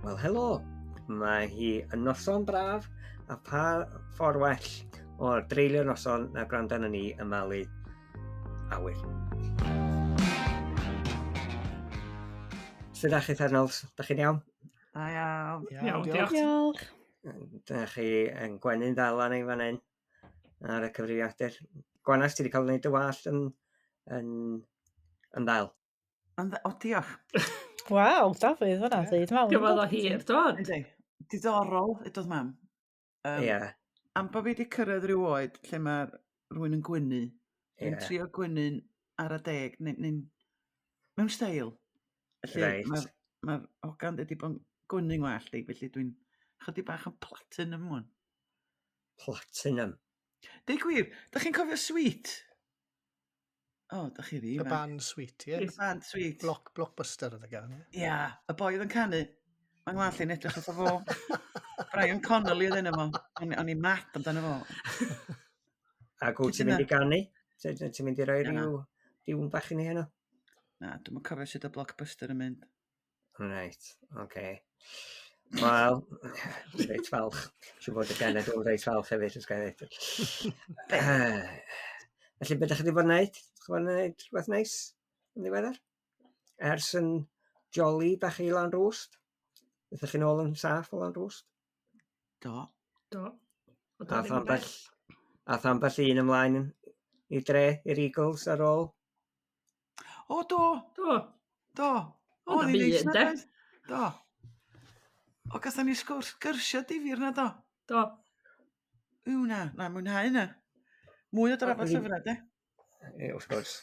Wel, helo! Mae hi yn noson braf, a pa ffordd well o dreulio noson na gwrando arnon ni yn malu awyr. Sut ydach chi, Thernals? Da chi'n iawn? Da iawn. Iawn, diolch. Diolch. Da chi yn gwenu'n ddal arna i fan hyn ar y cyfrifiadur. Gwanas, ti wedi cael gwneud dy wallt yn, yn, yn ddal. Ond, o, diolch. Waw, Dafydd, hwnna'n ddeud mawr. Diolch o hir, do. Yndi. Diddorol, ydodd mam. Ie. Yeah. Am bod fi wedi cyrraedd rhyw oed lle mae rhywun yn gwynu. Dwi'n Ie. trio gwynu'n ar y deg, neu, neu mewn steil. Felly Reit. mae'r ma hogan wedi bod yn gwynu'n ngwallt i, felly dwi'n chydig bach yn platinum wan. Platinum. Deud gwir, da chi'n cofio Sweet? O, da chi rhy Y ifanc. band Sweet, ie. Y band Sweet. Blockbuster oedd y gan, ie. Ia, y boi oedd yn canu. Mae'n ngwallt i'n edrych fatha fo. Brian Connolly oedd enw fo. O'n i'n mad amdano fo. Ac wyt ti'n mynd i ganu? Ti'n mynd i roi Na. rhyw diwn bach i ni heno? Na, dwi'm yn cofio sut y Blockbuster yn mynd. Reit, oce. Okay. Wel, reit falch. Siŵr bod y genedl reit falch hefyd, os gael ei Felly, beth ydych chi wedi bod yn neud? Ydych chi wedi bod yn neud rhywbeth neis yn ddiweddar? Ers yn joli bach i Lan Rwst? Ydych chi'n ôl yn saff o Lan Rwst? Do. Do. O, do, A ddim yn bell. ath ambell un ymlaen i dre, i'r Eagles ar ôl. O, do. Do. Do. O, Oedd na hi'n mi neis un, na, de. doedd? Do. O, gatho ni sgwrs gyrsia difyr na, do. Do. Yw na, na, mwynhau na. Mwy o drafod Oedd hi'n- llyfrau, de. Ie, wrth gwrs.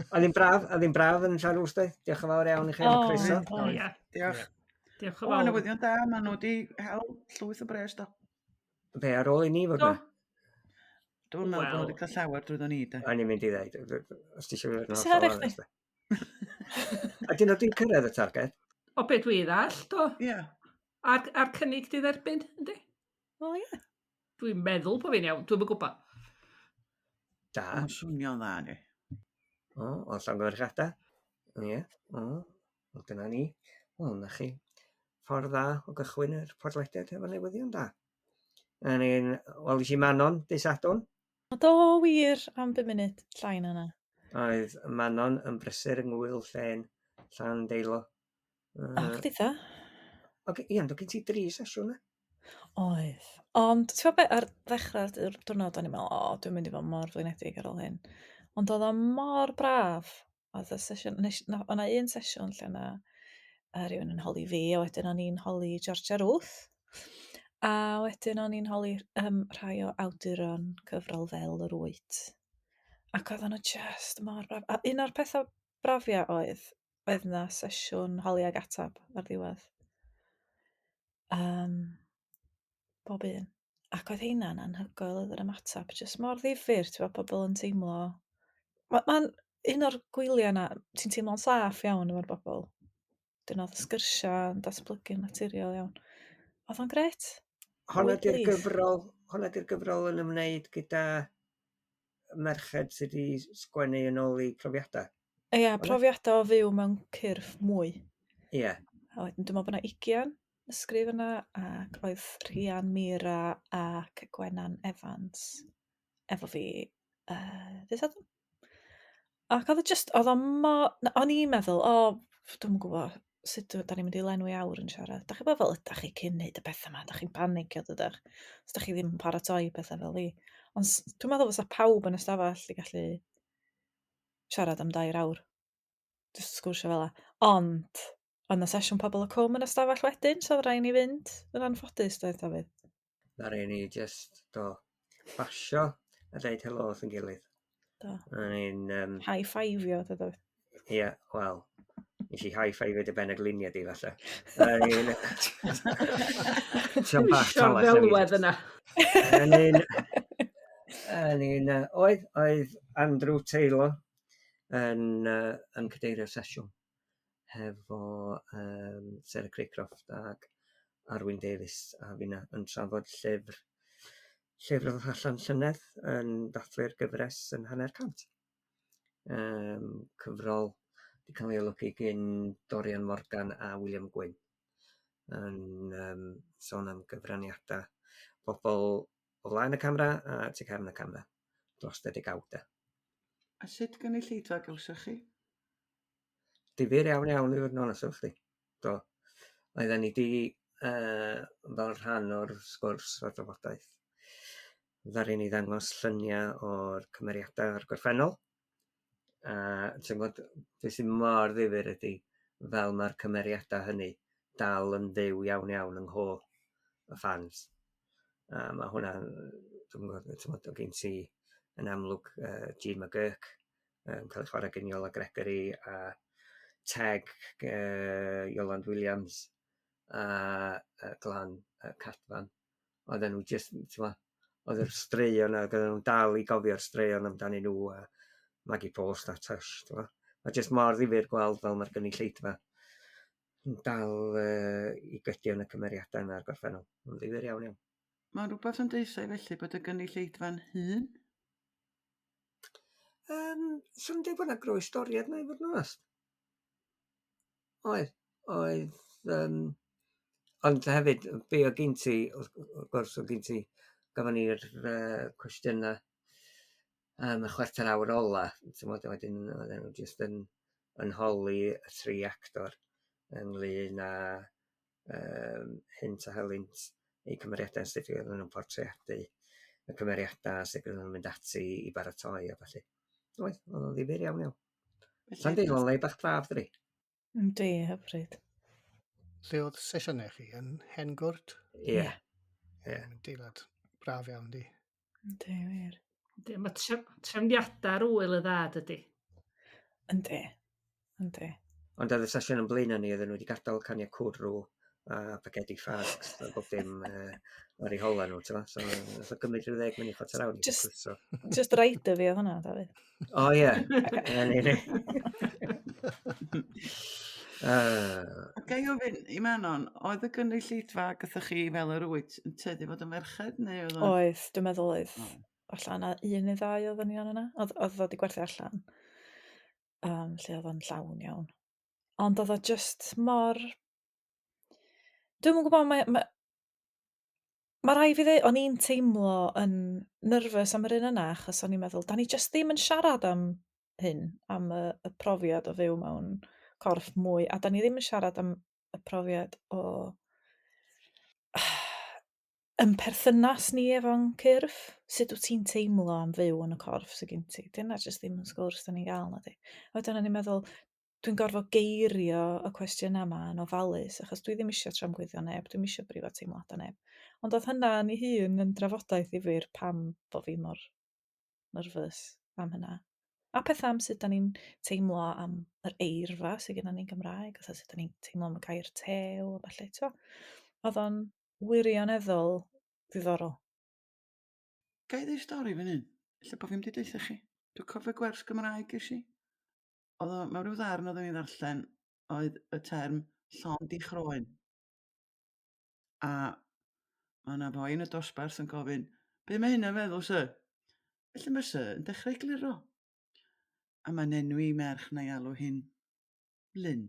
Oedd hi'n braf, oedd hi'n braf yn Llanrwst, de. Diolch yn fawr iawn i chi am y O, croeso. oedd. Ie. Diolch. Diolch yn O, fawr. newyddion da, maen nhw wedi hel llwyth o bres, do. Be, ar ôl i ni fod Do. yna? Dwi'n meddwl bod nhw Wel. wedi cael llawer drwyddo ni, de. O'n i'n mynd i ddeud, os ti eisiau fod yn Sy'n hollol ar eich onest, de. A dyn nhw wedi cyrraedd y targed? O, be dwi ddall, do. Ie. A'r cynnig di dderbyn, yndi? Wel, ie. Dwi'n meddwl bod fi'n iawn, dwi'm yn gwybod. Da. Mae'n swnio'n dda, ni. O, o llongyfarchiadau. Ie, o, wel dyna ni. Wel, na chi. Ffordd dda o gychwyn yr podlediad efo newyddion da. A ni'n, wel, i Manon, dy Sadwrn. O, do, wir, am 5 munud, llai na na. Oedd Manon yn brysur yng ngwyl llen Llandeilo. O, chdi dda? Oce, ie, ond oedd gen ti dri sesiwn na? Oedd. Ond, ti'n gwybod be, ar ddechrau'r diwrnod, o'n i'n meddwl, o, dwi'n mynd i fod mor flinedig ar ôl hyn. Ond oedd o mor braf. Oedd y sesiwn, nes, na, oedd 'na un sesiwn lle na rhywun yn holi fi, a wedyn o'n i'n holi Georgia Ruth. A wedyn o'n i'n holi rhai o awduron cyfrol fel yr wyt. Ac oedden nhw just mor braf. A un o'r pethau brafia oedd, oedd 'na sesiwn holi ag atab ar ddiwedd. Bob un. Ac oedd heina'n anhygoel, oedd yr ymateb jyst mor ddifyr, ti'n gwbod, pobl yn teimlo... Mae'n un o'r gwyliau yna, ti'n teimlo'n saff iawn efo'r bobl. Dyna oedd y sgyrsiau yn datblygu'n naturiol iawn. Oedd o'n grêt. Honna Wyt di'r blith. gyfrol, honna di'r gyfrol yn ymwneud gyda merched sydd wedi sgwennu yn ôl i profiadau. Ie, Oedd e? profiadau o fyw mewn cyrff mwy. Ie. A wedyn dwi'n meddwl bod 'na 20 ysgrif yna, ac oedd Rhian Mira ac Gwenan Evans efo fi dydd Sadwrn. Ac oedd o just, oedd o mor, na, o'n i'n meddwl, o, dwi'm yn gwybod sut da ni'n mynd i lenwi awr yn siarad. Da chi'n gwybod fel ydach chi cyn neud y pethau yma, da chi'n panicio dydach, os da chi ddim yn paratoi pethau fel fi. Ond dwi'n meddwl fysa pawb yn y stafell i gallu siarad am 2 awr, jyst sgwrsio fel 'a. Ond, oedd 'na sesiwn Pobol y Cwm yn y stafell wedyn, so oedd rhaid ni fynd yn anffodus, doedd Dafydd? Na rhaid ni just, do, basio a dweud helo wrth yn gilydd. Do. A ni'n... High-five-io, doedd Dafydd? Ie, wel, nes i high-five-io dy ben y gliniau di, falle. A ni'n... Ti'n bach Isio'r talach na fi. ddelwedd yna. A ni'n... Oedd Andrew Taylor yn cadeirio'r sesiwn hefo Sarah Craycroft ac Arwyn Davies a finna yn trafod llyfr oedd allan llynedd yn dathlu'r gyfres yn 150. Cyfrol wedi cael ei olygu gan Dorian Morgan a William Gwyn. Yn sôn am gyfraniadau bobl o flaen y camera a tu cefn y camera dros y degawdau. A sut gynulleidfa gawsoch chi? Difyr iawn iawn i fod yn onest efo chdi. Do. Oedden ni 'di fel rhan o'r sgwrs o'r drafodaeth, ddaru ni ddangos lluniau o'r cymeriadau o'r gorffennol. A ti'n gwybod, beth sy'n mor ddifyr ydy fel mae'r cymeriadau hynny dal yn fyw iawn iawn yng ngho y ffans. A mae hwnna, dwi'n gwybod, ti'n gwybod, o gen ti yn amlwg Jean McGurk yn cael ei chwarae gen Iola Gregory a Teg Yolande Williams a Glan Cadfan. Oedden nhw just, ti'n gwybod, oedd yr straeon 'na, oedden nhw'n dal i gofio'r straeon amdanyn nhw a Maggie Post a Tush, ti'n gwybod. Mae jyst mor ddifyr gweld fel mae'r gynulleidfa yn dal i gydio yn y cymeriadau yna a'r gorffennol. Mae'n ddifyr iawn iawn. Mae rhywbeth yn deutha i felly bod y gynulleidfa'n hŷn? Swn i'n dweud bod yna groestoriad yna i fod yn onest. Oedd, oedd. Ond hefyd, be oedd gen ti, wrth gwrs, oedd gen ti, gafon ni'r cwestiynau am y chwarter awr ola, ti'n gwbod, wedyn oedden nhw jyst yn holi y tri actor ynglyn â hynt a helynt eu cymeriadau, sut oedden nhw'n portreadu y cymeriadau, sut oedden nhw'n mynd ati i baratoi a ballu. Oedd, oedd o'n ddifyr iawn iawn. Llandeilo le bach braf, dydi? Yndi, hyfryd. Lle oedd sesiynau chi? Yn Hen Gwrt? Ie. Ie. Mae'n deilad braf iawn, di. Yndi, wir. Yndi, mae trefniadau'r ŵyl y dda, dydy. Yndi, yndi. Ond oedd y sesiwn yn blaen ni, oedden nhw wedi gadael caniau cwrw a pacedi ffags a bob dim ar eu hola nhw, ti'n So, nath o gymryd rhyw 10 munud, chwarter awr i Just, just rider fi oedd hwnna, Dafydd. O, ie. Ie, ni, ni. Ga i ofyn i Manon, oedd y gynulleidfa gathoch chi fel yr wyt yn tueddu fod yn ferched neu oedd o'n... Oedd, dwi'n meddwl oedd. Falle yna un neu ddau o ddynion yna. Oedd, oedd o wedi gwerthu allan. Lle oedd o'n llawn iawn. Ond oedd o just mor... Dwi'm yn gwybod, mae rhaid fi ddweud, o'n i'n teimlo yn nervous am yr un yna, achos o'n i'n meddwl, da ni just ddim yn siarad am hyn, am y profiad o fyw mewn corff mwy, a da ni ddim yn siarad am y profiad o yn perthynas ni efo'n cyrff. Sut wyt ti'n teimlo am fyw yn y corff sydd gen ti? Dyna jyst ddim yn sgwrs da ni'n gael na di. A wedyn o'n i'n meddwl, dwi'n gorfod geirio y cwestiynau yma yn ofalus, achos dwi ddim eisiau tramgwyddo neb, dwi'm eisiau brifo teimladau neb. Ond oedd hynna yn ei hun yn drafodaeth ddifyr pam bo fi mor nervous am hynna. A pethau am sut da ni'n teimlo am yr eirfa sydd gennym ni'n Gymraeg, fatha sut da ni'n teimlo am y gair tew a ballu, t'mo'? Oedd o'n wirioneddol ddiddorol. Ga i ddeud stori fan hyn? Ella bo' fi ddim 'di deutha chi. Dwi'n cofio gwers Gymraeg ges i. Oedd o mewn rhyw ddarn oedden ni'n ddarllen oedd y term llond i chroen. A mae yna foi yn y dosbarth yn gofyn, be mae hynna'n feddwl, sir? Felly mae sir yn dechrau egluro. A mae'n enwi merch na'i alw hi'n Lyn.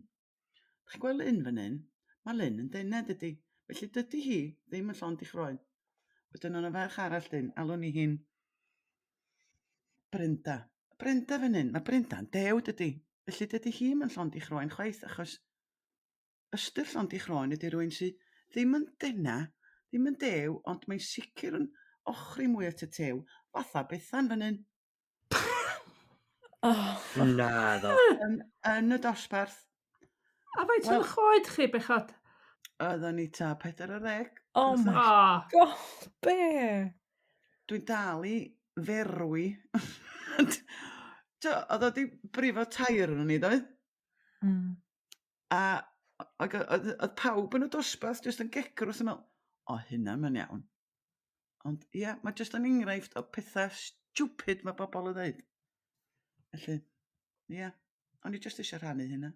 Dach chi'n gweld Lyn fan hyn? Mae Lyn yn denau, dydy. Felly dydy hi ddim yn llond i chroen. Wedyn o'na ferch arall dyn, alwn ni hi'n Brenda. Brenda fan hyn, mae Brenda'n dew, dydy. Felly dydy hi ddim yn llond i chroen chwaith, achos ystyr llond i chroen ydy rhywun sydd ddim yn dena, ddim yn dew, ond mae'n sicr yn ochri mwy at y tew, fatha Bethan fan hyn. Oh. Na ddo. Yn y dosbarth. A faint o'ch oed chi, bechod? Oedden ni ta 40. Oh my God, be? Dwi'n dal i ferwi. Oedd o 'di brifo tair yn ni, doedd? A ac oedd pawb yn y dosbarth jyst yn gegrwth yn meddwl, o, hynna mae'n iawn. Ond ia, mae jyst yn enghraifft o pethau stupid mae bobl yn dweud. Felly, ia, o'n i jyst eisiau rhannu hynna.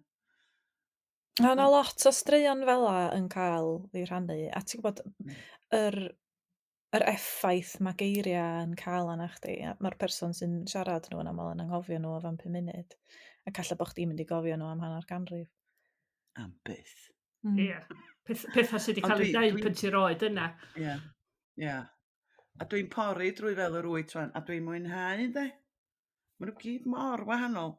Mae yna lot o straeon fel 'a yn cael eu rhannu, a ti'n gwybod, yr effaith mae geiriau yn cael arna chdi, a mae'r person sy'n siarad nhw yn aml yn anghofio nhw o fewn 5 munud, ac alla bod chdi'n mynd i gofio nhw am hanner ganrif. Am byth. Ie. Pethau sydd wedi cael eu dweud pan ti'n roed yna. Ie, ie. A dwi'n pori drwy fel yr wyt rwan, a dwi'n mwynhau, de. Maen nhw gyd mor wahanol.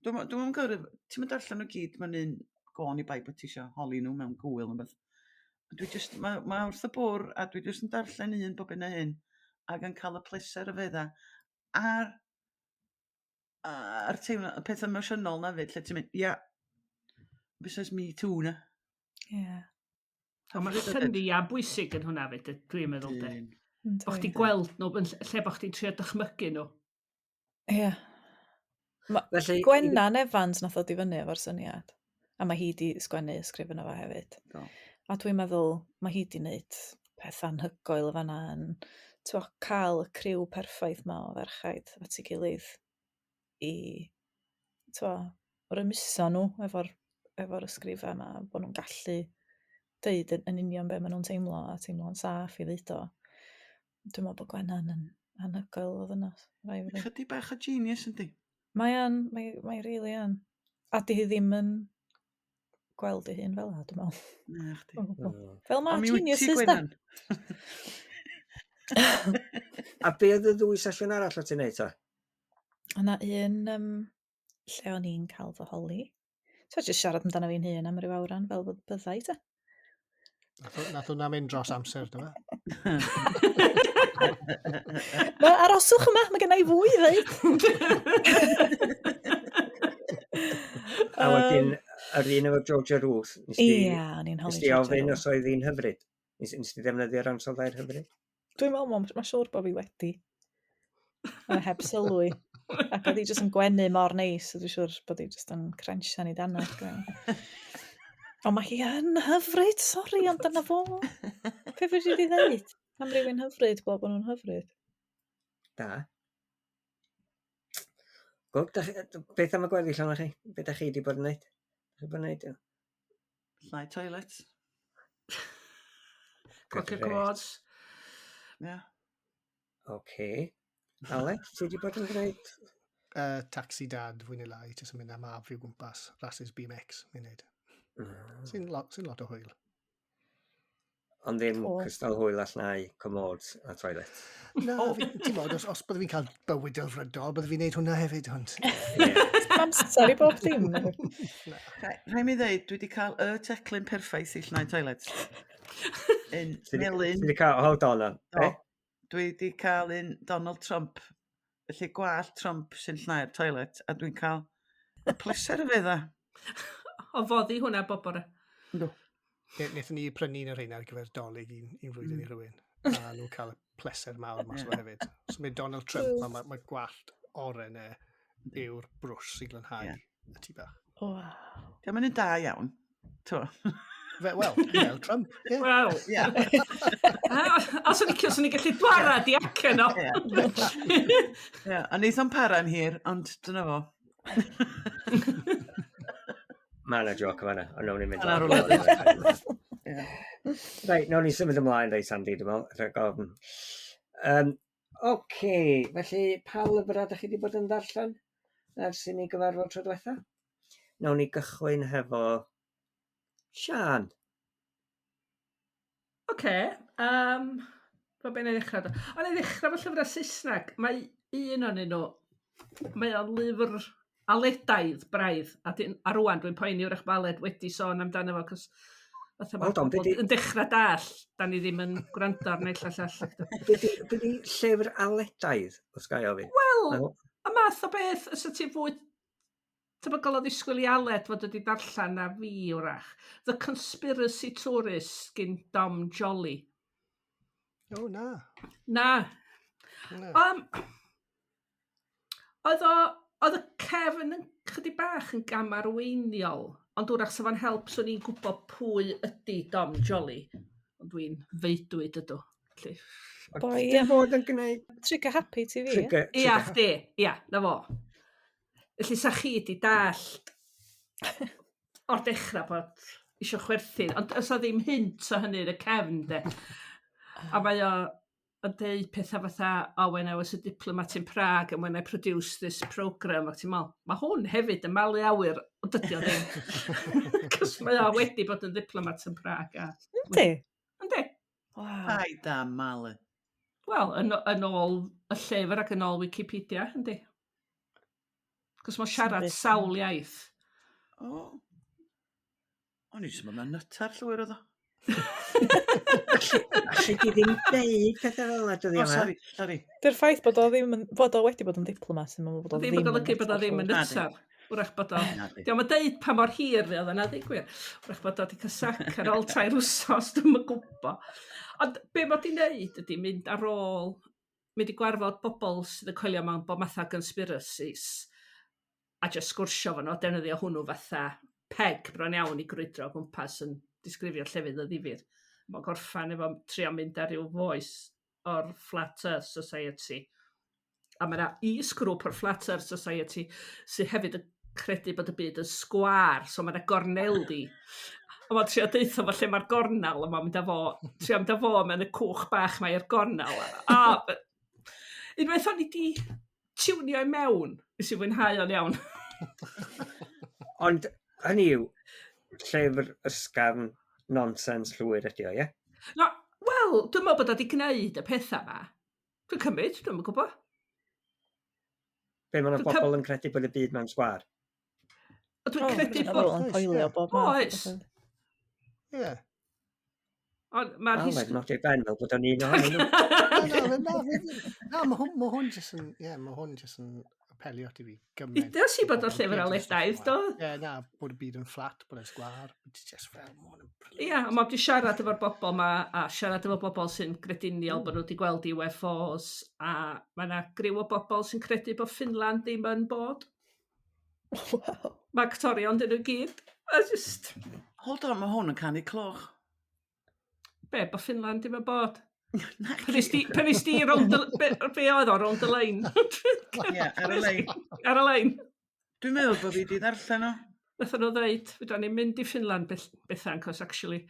Dwi'm dwi'm yn gyrru... Ti'm yn darllen nhw gyd mewn un go oni bai bod ti isio holi nhw mewn gwyl neu beth. Dwi jyst... Ma' ma' wrth y bwr' a dwi jyst yn darllen un bob hyn a hyn ac yn cael y pleser o fedda. A'r a'r teimlo, y peth emosiynol 'na 'fyd lle ti'n mynd ia, busnes me too 'na. Ie. Yeah. Ond mae'r lluniau bwysig yn hwnna fyd, dwi'n meddwl de. Bo chdi'n gweld nhw, yn lle bo chdi'n trio dychmygu nhw. Ie. Yeah. Ma, Felly, Gwennan Evans nath ddod i fyny efo'r syniad. A mae hi di sgwennu ysgrif yna fo hefyd. Do. A dwi'n meddwl, mae hi di wneud peth anhygoel y fanna yn t'wo, cael y criw perffaith ma o ferchaid at ei gilydd i t'wo, rymuso nhw efo'r efo ysgrifau yma, bod nhw'n gallu deud yn union be maen nhw'n teimlo a teimlo'n saff i ddeud o. Dwi'n meddwl bod Gwennan yn anhygoel o ddynas. Chydig bach o genius yndi? Mae yn, mae, mae really yn. A di hi ddim yn gweld ei hun fel 'na, dwi'n meddwl. Na, chdi. Fel mae geniuses, da. A be oedd y ddwy sesiwn arall o ti'n neud ta? O'na un lle o'n i'n cael fy holi. So, jyst siarad amdano fi'n hun am ryw awran fel byddai, ta. Nath hwnna mynd dros amser, dyma. Ma, aroswch yma, mae gen i fwy i ddeud. A wedyn, yr un efo Georgia Ruth, nes di, Ia, o'n i'n holi nes di ofyn os oedd hi'n hyfryd. Nes di ddefnyddio'r ansoddair hyfryd? Dwi'n meddwl, mae'n siŵr bod fi wedi. Mae heb sylwi. Ac oedd hi jyst yn gwenu mor neis, so dwi'n siŵr bod hi jyst yn crensian i danach. Ond mae hi yn hyfryd, sori, ond dyna fo. Be fedri di ddeud am rywun hyfryd, bod nhw'n hyfryd? Da. Gwb, beth am y gweddill ohonoch chi? Be da chi wedi bod yn neud? Chi wedi bod yn neud? Llnau toilet. Clocio cwrs. Yeah. Oce. Aled, ti wedi bod yn gwneud? Taxi dad, fwy neu lai, jyst yn mynd â mab fi o gwmpas, rases BMX, mi'n neud. Sy'n lot, sy lot o hwyl. Ond ddim cool. cystal hwyl all nau commodes a toilet. Na, oh. ti'n bod, os bydde fi'n cael bywyd delfrydol, bydde fi'n neud hwnna hefyd, ond... Yeah. Amser i bob dim. Rhaid mi ddeud, dwi wedi cael y teclyn perffaith i llnau toilet. Un melyn. Ti wedi cael, hold on, Do, dwi wedi cael un Donald Trump. Felly gwallt Trump sy'n llnau'r toilet, a dwi'n cael y pleser y fedda. O foddi hwnna bob bore. Yndw. Wnaethon ni prynu un o'r rheina ar gyfer Dolig un flwyddyn i rhywun. A nhw'n cael y pleser mawr mas o hefyd. So mae Donald Trump, mae gwallt oren e yw'r brwsh sy'n glanhau y tŷ bach. Wow. Dio'm yn un da iawn. T'mo'? Wel, fel Trump. Yeah. Wel. Yeah. Os o'n i'n swn i'n gallu dwara di acen o. Ie, a neith o'n para'n hir, ond dyna fo. Mae yna joc yma, ond nawn ni'n mynd. Yna rhywle. Reit, nawn ni symud ymlaen reit, Andy, dwi'n meddwl. Rhag ofn. Oce, felly pa lyfrau ydych chi wedi bod yn ddarllen ers i ni gyfarfod tro diwetha? Nawn ni gychwyn hefo Siân. Oce, wel be' 'nai ddechra do? O 'nai ddechra efo llyfrau Saesneg. Mae un o'nyn nhw, mae o'n lyfr Aledaidd braidd, a dyn, a rŵan dwi'n poeni wrach bo' Aled wedi sôn amdano fo, 'cos fatha ma' Hold on, be' pobl 'di... yn dechra dall, 'dan ni ddim yn gwrando ar naill a'r llall ac Be' 'di be' 'di llyfr Aledaidd, os ga i ofyn? Wel, y math o beth, fysa ti fwy tebygol o ddisgwyl i Aled fod wedi darllen na fi wrach. The Conspiracy Tourist gin Dom Jolly. O, na. Na. Na. Oedd o, oedd y cefn yn chydig bach yn gamarweiniol, ond wrach sa fo'n help swn i'n gwybod pwy ydy Dom Jolly. Ond dwi'n feudwyd ydw. Felly. Boi, Dim fod yn gwneud... Trigger Happy TV. Trigger, Ia, chdi. Ia, na fo. Felly sa chi di dallt o'r dechrau bod isio chwerthin, ond oes 'na ddim hint o hynny yn y cefn, de. A mae o yn deud pethau fatha, "Oh, when I was a diplomat in Prague and when I produced this program," ac ti'n meddwl, mae hwn hefyd yn malu awyr, ond dydy o ddim. Cos mae o wedi bod yn diplomat yn Prague. A... Yndi? Yndi. Wow. Paid â malu. Wel, yn ôl y llyfr ac yn ôl Wikipedia, yndi. Cos mae'n siarad Sy'n sawl iaith. O. O'n i jyst yn meddwl na nytar llwyr oedd o. Alli di ddim deud pethau fel yna O, dyddiau yma. sori, sori. Dy'r ffaith bod o ddim yn, bod o wedi bod yn diplomat yn meddwl bod o Ddim yn golygu bod o ddim yn Na di. nytar. Wrach bod o... Na di. Dio'm yn deud pa mor hir fydd yna, ddeud gwir. Wrach bod o wedi cael sac ar ôl 3 wsos, dwi'm yn gwybod. Ond be mod i'n neud ydy mynd ar ôl, mynd i gwarfod bobl sydd yn coelio mewn bob math o conspiracies, a just sgwrsio fo nhw, defnyddio hwnnw fatha peg bron iawn i grwydro o gwmpas yn disgrifio llefydd o ddifyr. Mae'n gorffan efo trio mynd ar ryw fois o'r Flat Earth Society. A mae yna is-grŵp o'r Flat Earth Society sydd hefyd yn credu bod y byd yn sgwâr, so mae yna gorneli. A mae'n trio deutha fo lle mae'r gornel, a mae'n mynd â fo, trio mynd â fo mewn y cwch bach mae i'r gornel. A unwaith o'n i di tiwnio i mewn, nes i fwynhau o'n iawn. Ond hynny yw, llyfr ysgafn nonsens llwyr ydi o, ie? No, wel, dwi'n meddwl bod o wedi gwneud y pethau yma. Dwi'n cymryd, dwi'n yn gwybod. Be, mae yna Dwi'n bobl yn credu bod y byd mewn sgwâr. Ond dwi'n O, credu ma' bod... pobl yn coelio bob math o Oes. bethau. Ie. Ond mae'r Wel, his... mae'n nodio ben fel bod o'n un ohonyn nhw. Na, na, na, na, mae hwn jyst yn, ie, mae hwn jyst yn apelio at i fi gymaint. Udes i bod o'n Pobl yn llyfr credu aledaidd, stwff do? yma. Ie, na, bod y byd yn fflat, bod e'n sgwâr. It's just fel, mae hwn yn brilliant. Ia, a mae wedi siarad efo'r bobl ma, a siarad efo bobl sy'n grediniol bod nhw wedi gweld UFOs, a mae yna griw o bobl sy'n credu bod Finland ddim yn bod. Wow. Mae actorion dyn nhw gyd. A just, Hold on, mae hwn yn canu cloch. Be, bod Finland ddim yn bod? Na, Pan is di rownd y... Be oedd o, rownd y lein? Ie, ar y lein. Ar y lein. Dwi'n meddwl bod fi wedi ddarllen o. Nathon nhw ddeud, fydda ni'n mynd i Finland Bethan, cos actually.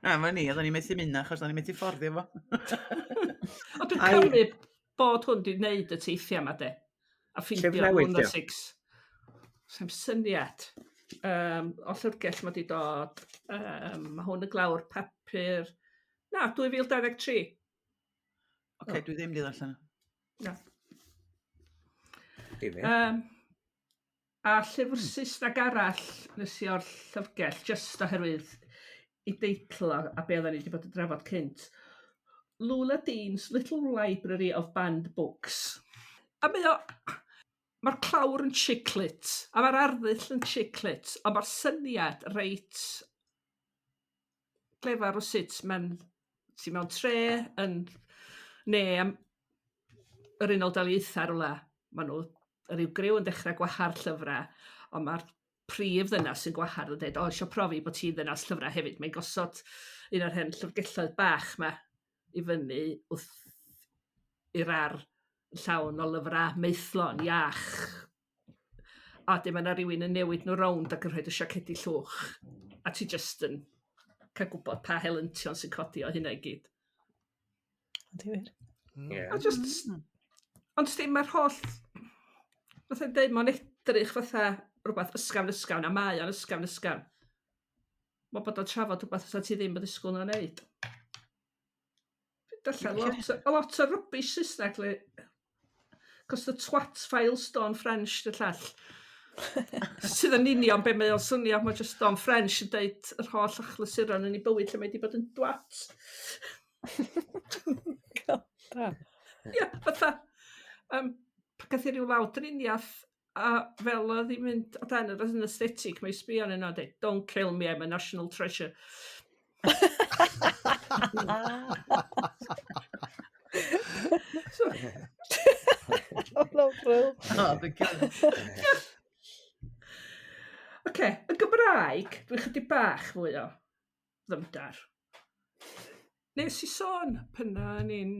Na, ma ni, oedden ni methu mynd achos oedden ni methu fforddio fo. Ond dwi'n cymryd bod hwn di wneud y teithiau yma, de. A ffeindio Llyfr newydd, hwn o dio? six. Sa'm syniad. O llyfrgell mae di dod. Mae hwn yn glawr papur. Na, 2023. Oce, dwi ddim wedi ddarllen o. Na. Difyr. A llyfr Saesneg arall nes i o'r llyfrgell, just oherwydd i deitl a be oedden ni wedi bod yn drafod cynt. Lula Dean's Little Library of Banned Books. A mae o... Mae'r clawr yn chick lit, a mae'r arddull yn chick lit, a mae'r syniad reit glefar o sut mae'n ti mewn tre yn ne am yr Unol Daleithiau rwla. Maen nhw, ryw griw yn dechrau gwahardd llyfrau, ond mae'r prif ddynas sy'n gwahardd yn dweud, "O, eisiau profi bod ti'n ddynas llyfrau hefyd." Mae'n gosod un o'r hen llyfrgelloedd bach ma i fyny wrth i'r ar llawn o lyfrau maethlon, iach. A dim yna rhywun yn newid nhw rownd ac yn rhoi y siacedi llwch. A ti just yn cael gwybod pa helyntion sy'n codi o hynna i gyd. Difyr. Ie. A just, ond sti, mae'r holl, fatha'n deud, mae'n edrych fatha rhywbeth ysgafn ysgafn, a mae o'n ysgafn ysgafn. Mae bod o'n trafod rhywbeth os ti ddim yn ddisgwyl nhw'n neud. Dwi'n darllen lot o rubbish Saesneg, le. Cos The Twat Files Dawn French, dy llall. Sydd yn union be mae o'n swnio, mae just Dawn French yn deud yr holl achlysuron yn ei bywyd lle mae wedi bod yn dwat. God, da. Ia, fatha, pan gath i ryw lawdriniaeth a fel oedd hi'n mynd o dan yr anesthetic, mae'n sbio arnyn nhw a dweud, "Don't kill me, I'm a national treasure." So, Oh, no, brill. O, dwi'n cael. Oce, y Gymraeg, dwi'n chydig bach fwy o ddymdar. Nes i sôn pan o'n i'n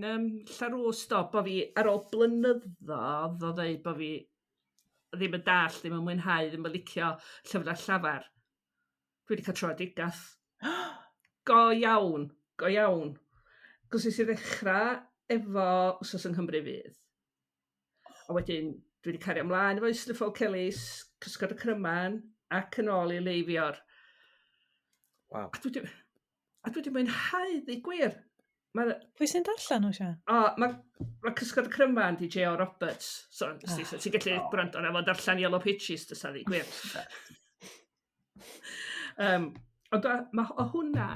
Llanrwst do, bo fi ar ôl blynyddoedd o ddeud bo fi ddim yn dall, ddim yn mwynhau, ddim yn licio llyfrau llafar. Dwi wedi cael troadigaeth. Go iawn. go iawn. Cos nes i ddechrau efo Wsos yng Nghymru Fydd. A wedyn dwi wedi cario ymlaen efo Ystrad Ffowc Elis, Cysgod y Cryman, ac yn ôl i Leifior. Waw. A dwi wedi mwynhau, ddeud gwir. Pwy sy'n darllen nhw, Sian? O, mae Cysgod y Cryman di J.O. Roberts. So, oh. So ti'n gallu gwrando arno fo darllen Yellow Pages, dysa ddeud gwir. Ond mae o hwnna,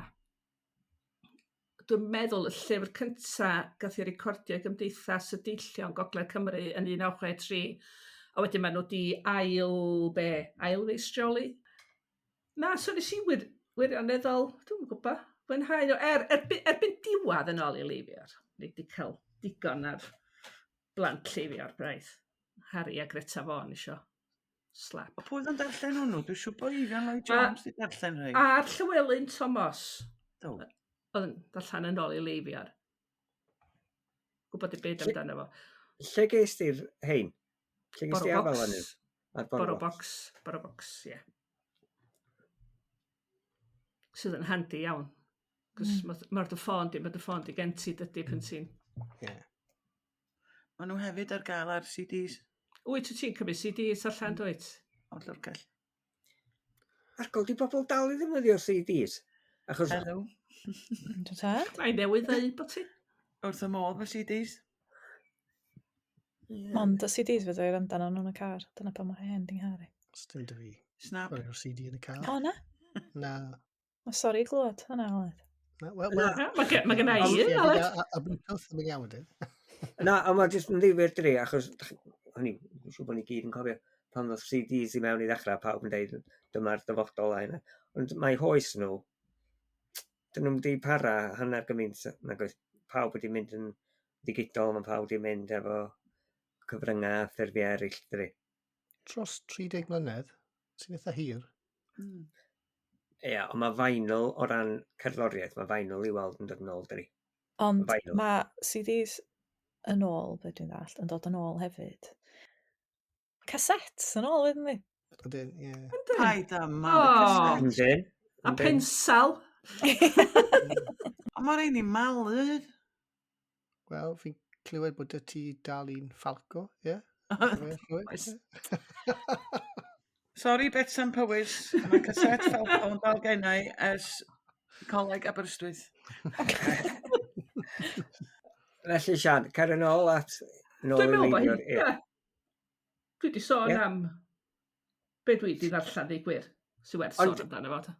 dwi'n meddwl y llyfr cynta gath ei recordio i Gymdeithas y Deillion Gogledd Cymru yn 1963, a wedyn maen nhw di ail, be, ail feistrioli? Na, so nes i wirioneddol, dwi'm yn gwybod, fwynhau nhw. Erbyn diwedd yn ôl i Leifior, ni wedi cael digon ar blant Lleifior braidd. Harry a Greta Vaughan isio slap. O, pwy oedd yn darllen hwnnw? Dwi'n siŵr bod Ifan Lloyd Jones wedi darllen rhai. A'r Llywelyn Thomas. Do. Oedd yn darllen yn ôl i Leifior. Gwybod i beth amdano fo. Lle ges ti'r hein? Lle ges ti afael yn nhw? Ar Borrow Box. Borrow Box, ie. Yeah. Sydd yn handi iawn. Cos mae'r dy ffôn di, mae dy ffôn di gen ti dydy pan ti'n. Ie. Maen nhw hefyd ar gael ar CDs. Wyt, wyt ti'n cymryd CDs allan, dwyt? O'r llyfrgell. Argol, di bobl dal i ddefnyddio CDs? Achos. Hello. Dwi'n tad? Mae'n newydd ddeud bod ti. Wrth y modd efo CDs. Mond y CDs fydda i wrando arnyn nhw yn y car. Dyna pa mor hen di'n nghar i. Sdim dy fi. Snap. Chwarae'r CD yn y car. O, na? Na. O, sori glwad. Hwnna, Aled. Na, wel, wel. Na, mae gen i un, Aled. A Bluetooth yn mynd iawn, ydy. Na, ond mae jyst yn ddifyr dydi, achos, o'n i, dwi'n siŵr bod ni gyd yn cofio, pan ddoth CDs i mewn i ddechrau, pawb yn deud, dyma'r dyfodol a hynna. Ond mae hoes nhw, dyn nhw'n di para hanner gymaint, nag oes, pawb wedi mynd yn digidol, mae pawb wedi mynd efo cyfryngau a ffurfiau eraill, dydi. Dros 30 mlynedd, sy'n eitha hir. Ie, ond mae vinyl o ran cerddoriaeth, mae vinyl i weld yn dod yn ôl, dydi. Ond Vinyl. mae CDs yn ôl, be dwi'n ddallt, yn dod yn ôl hefyd. Cassettes yn ôl, wedyn ni. Ydyn, ie. Paid â O. malu cassette. Yndyn. A Yndyn. pensal. Ond mae'r ein i malu. Wel, fi'n clywed bod y ti dal un Falco, ie? Oes. Sorry, Betsan Powys. Mae cassette Falco yn dal gennau ers Coleg Aberystwyth. Felly, Sian, cer yn ôl at nôl Dwi'n i meddwl bod Leifior. hyn. Ie. Ie. Dwi wedi sôn am be dwi wedi ddarllen, ddeud gwir. Sy'n werth sôn amdano fo.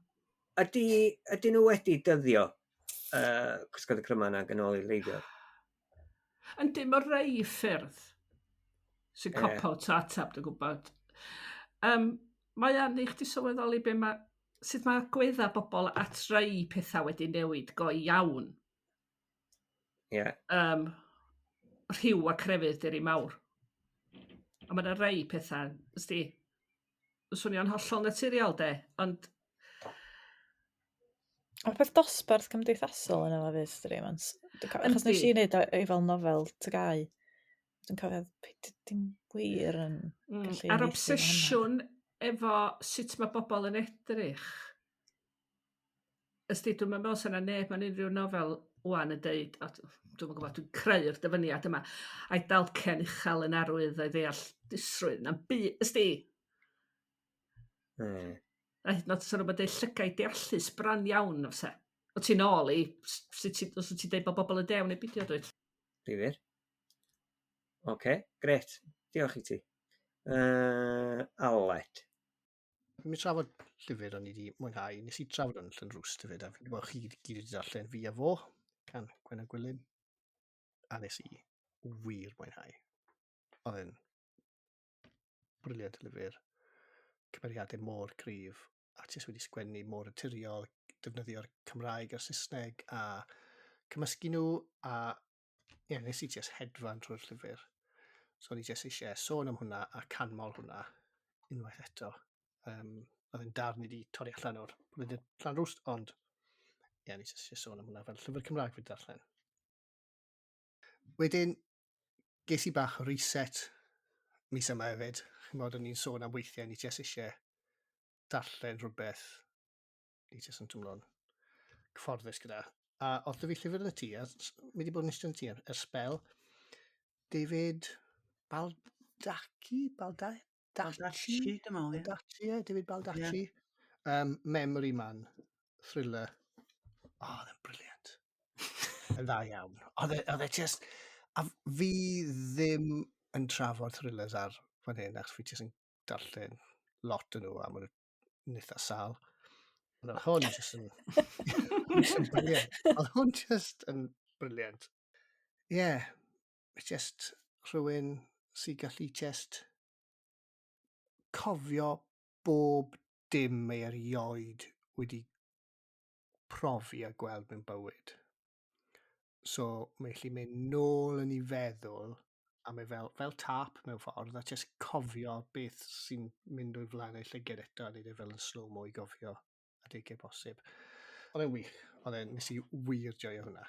Ydy nhw wedi dyddio Cysgod y Cryman ac yn ôl i Leifior? Yndi, mae rei ffyrdd sy'n cop-out o atab, dwi'n gwybod. Mae o'n neud chdi sylweddoli be mae, sut mae agwedda bobl at rai pethau wedi newid go iawn. Rhyw a crefydd diri mawr. A mae yna rai pethau, ysdi, yn swnio'n hollol naturiol de, ond Mae peth dosbarth cymdeithasol yna fo fyd, dydi? Achos nes i wneud o i fel nofel TGAU. Dwi'n cofio, dim wir yn gallu A'r uniaethu efo hwnna. Obsesiwn efo sut mae bobl yn edrych. Ysdi, dwi'n meddwl sy'n neb mewn unrhyw nofel wan yn deud, o, dwi'n gwybod, dwi'n creu'r dyfyniad yma, a'i dalcen uchel yn arwydd o'i ddeallusrwydd. Na'n bu, ysdi, A hyd yn oed os nhw'n deud llygaid deallus bron iawn, fysa. O ti'n ôl i, sut ti, os wyt ti'n deud bod bobl yn dew neu beidio, dwyt? Difyr. Oce, gret. Diolch i ti. Aled. Fi'n mynd trafod llyfr o'n i wedi mwynhau. Nes i trafod o'n Llanrwst hefyd, a fi'n gwybod chi gyd wedi darllen Fi a Fo, gan Gwennan Gwilym. A nes i wir mwynhau. Oedd e'n brilliant lyfr. Cymeriadau mor cryf, a jyst wedi sgwennu mor naturiol, defnyddio'r Cymraeg a'r Saesneg, a cymysgu nhw, a ie, nes i jyst hedfan trwy'r llyfr. So o'n i jyst eisiau sôn am hwnna a canmol hwnna unwaith eto. Oedd e'n darn i wedi torri allan o'r blwyddyn Llanrwst, ond ie, nes i jyst eisiau sôn am hwnna fel llyfr Cymraeg fi darllen. Wedyn, ges i bach o reset mis yma hefyd. Chimod, o'n i'n sôn am weithiau, ni jyst eisiau darllen rhywbeth ni jyst yn teimlo'n cyfforddus gyda. A oedd 'da fi llyfr yn y tŷ, a mi wedi bod yn eistedd yn y tŷ ers sbel. David Baldacci? Baldacci? Baldacci, dwi'n meddwl, ie. Baldacci, ie, David Baldacci. Yeah. Memory Man, thriller. O, oh, oedd e'n brilliant. Yn dda iawn. Oedd e just. A fi ddim yn trafod thrillers ar fan hyn, achos fi just yn darllen lot yn nhw, a maen nhw'n eitha sal. Ond oedd hwn just yn... just yn brilliant. Oedd hwn just yn brilliant. Yeah, it's just rhywun sy'n gallu just cofio bob dim mae erioed wedi profi a gweld mewn bywyd. So mae'n gallu mynd nôl yn ei feddwl a mae fel tap mewn ffordd a just cofio beth sy'n mynd o'i flaen ei llygad eto a neud e fel yn slow-mo i gofio adegau posib. Oedd e'n wych. Oedd e'n, nes i wir joio hwnna.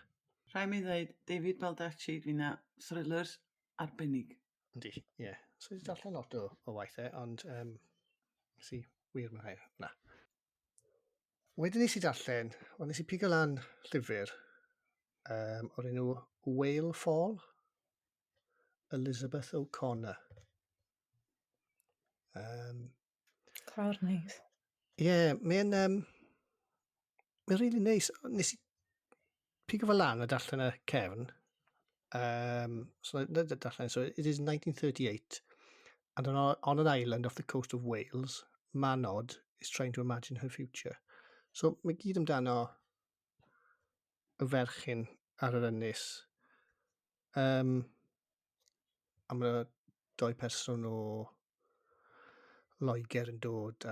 Rhaid mi ddweud, David Baldacci, fi na thrillers arbennig. Yndi, ie. Yeah. So wedi darllen lot o waith e, ond nes i wir mwynhau hwnna. Wedyn nes i darllen, wel nes i pigo lan llyfr o'r enw Whale Fall, Elizabeth O'Connor. Clawr neis. Ie, yeah, mae'n really neis. Nes i pigo fe lan a darllen y cefn. So, darllen, so it is 1938 and on an island off the coast of Wales, Manod is trying to imagine her future. So mae gyd amdano y ferchyn ar yr ynys. A mae doi person o Loegr yn dod a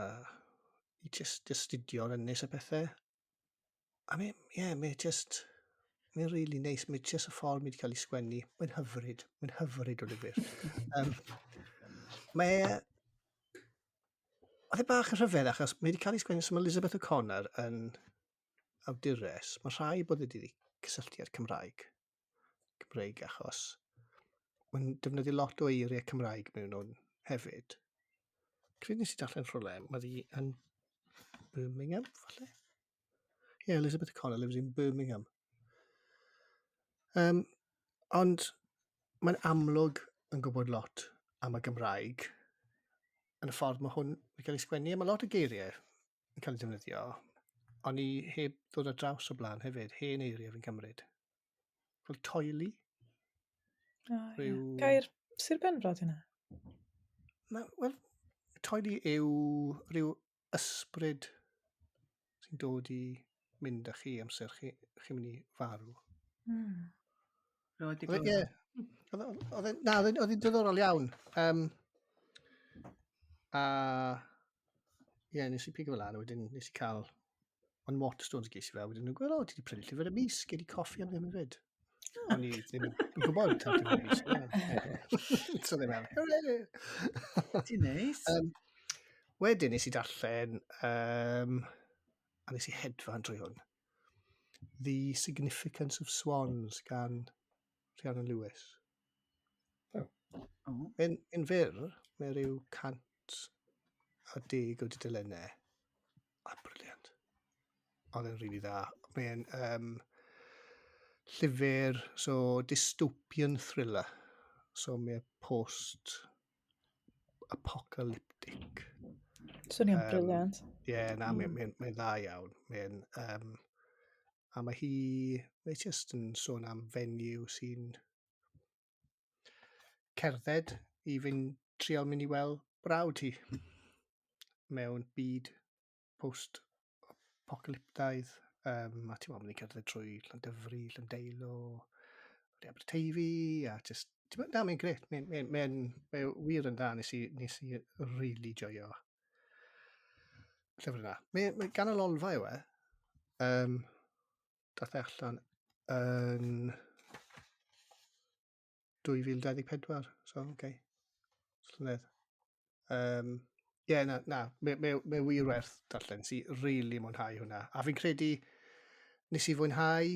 i just astudio'r ynys a pethau. A mae, ie, mae just, mae'n really neis. Mae just y ffordd mae wedi cael ei sgwennu. Mae'n hyfryd. Mae'n hyfryd o lyfr. Oedd e bach yn rhyfedd achos mae wedi cael ei sgwennu, so mae Elizabeth O'Connor yn awdures. Mae rhai bod wedi cysylltu â'r Cymraeg achos mae'n defnyddio lot o eiriau Cymraeg mewn hwn hefyd. Credu nes i darllen rhywle, mae hi yn Birmingham, falle? Yeah, Elizabeth O'Connor lives in Birmingham. Ond mae'n amlwg yn gwybod lot am y Gymraeg yn y ffordd mae hwn wedi cael ei sgwennu. A mae lot o geiriau yn cael ei defnyddio, ond i heb ddod ar draws o blaen hefyd, hen eiriau fi'n cymryd. Fel toili. O, ie. Gair Sir Benfro di hynna? Na, wel, toili yw rhyw ysbryd sy'n dod i mynd â chi amser chi'n mynd i farw. Roedd i Oedd e, glywed. ie. Na, oedd e'n diddorol iawn. A ie, nes i pigo fel lan, a wedyn nes i cael on Waterstones ges i fe, a wedyn nhw'n gweud, "O, ti wedi prynu llyfr y mis, gei di coffi am ddim hefyd." O'n i ddim yn gwybod taw llyfr y mis. Ie. So ddim fel, "Hooray!" Ti'n neis. Wedyn nes i darllen, a nes i hedfan drwy hwn, The Significance of Swans gan Rhiannon Lewis. Oh. Oh. Mae'n fyr, mae rhyw 110 o dudalennau. A brilliant. Oedd e'n rili dda. Mae'n llyfr, so dystopian thriller. So mae post-apocalyptic. Swnio'n brilliant. Ie, yeah, na, mae'n mae dda iawn. A mae hi, mae just yn sôn am fenyw sy'n cerdded i fynd trial mynd i weld brawd hi mewn byd post-apocalyptaidd. A ti'n meddwl, mae'n cerdded trwy Llandyfri, Llandeilo, Aberteifi, a just, ti'n meddwl, na, mae'n grêt. Mae wir yn dda, nes i really joio llyfr yna. Mae gan y Lolfa yw e. Dath e allan yn 2024, so oce. Okay. Llynedd. Ie, na, mae wir werth darllen. Nes i really mwynhau hwnna. A fi'n credu nes i fwynhau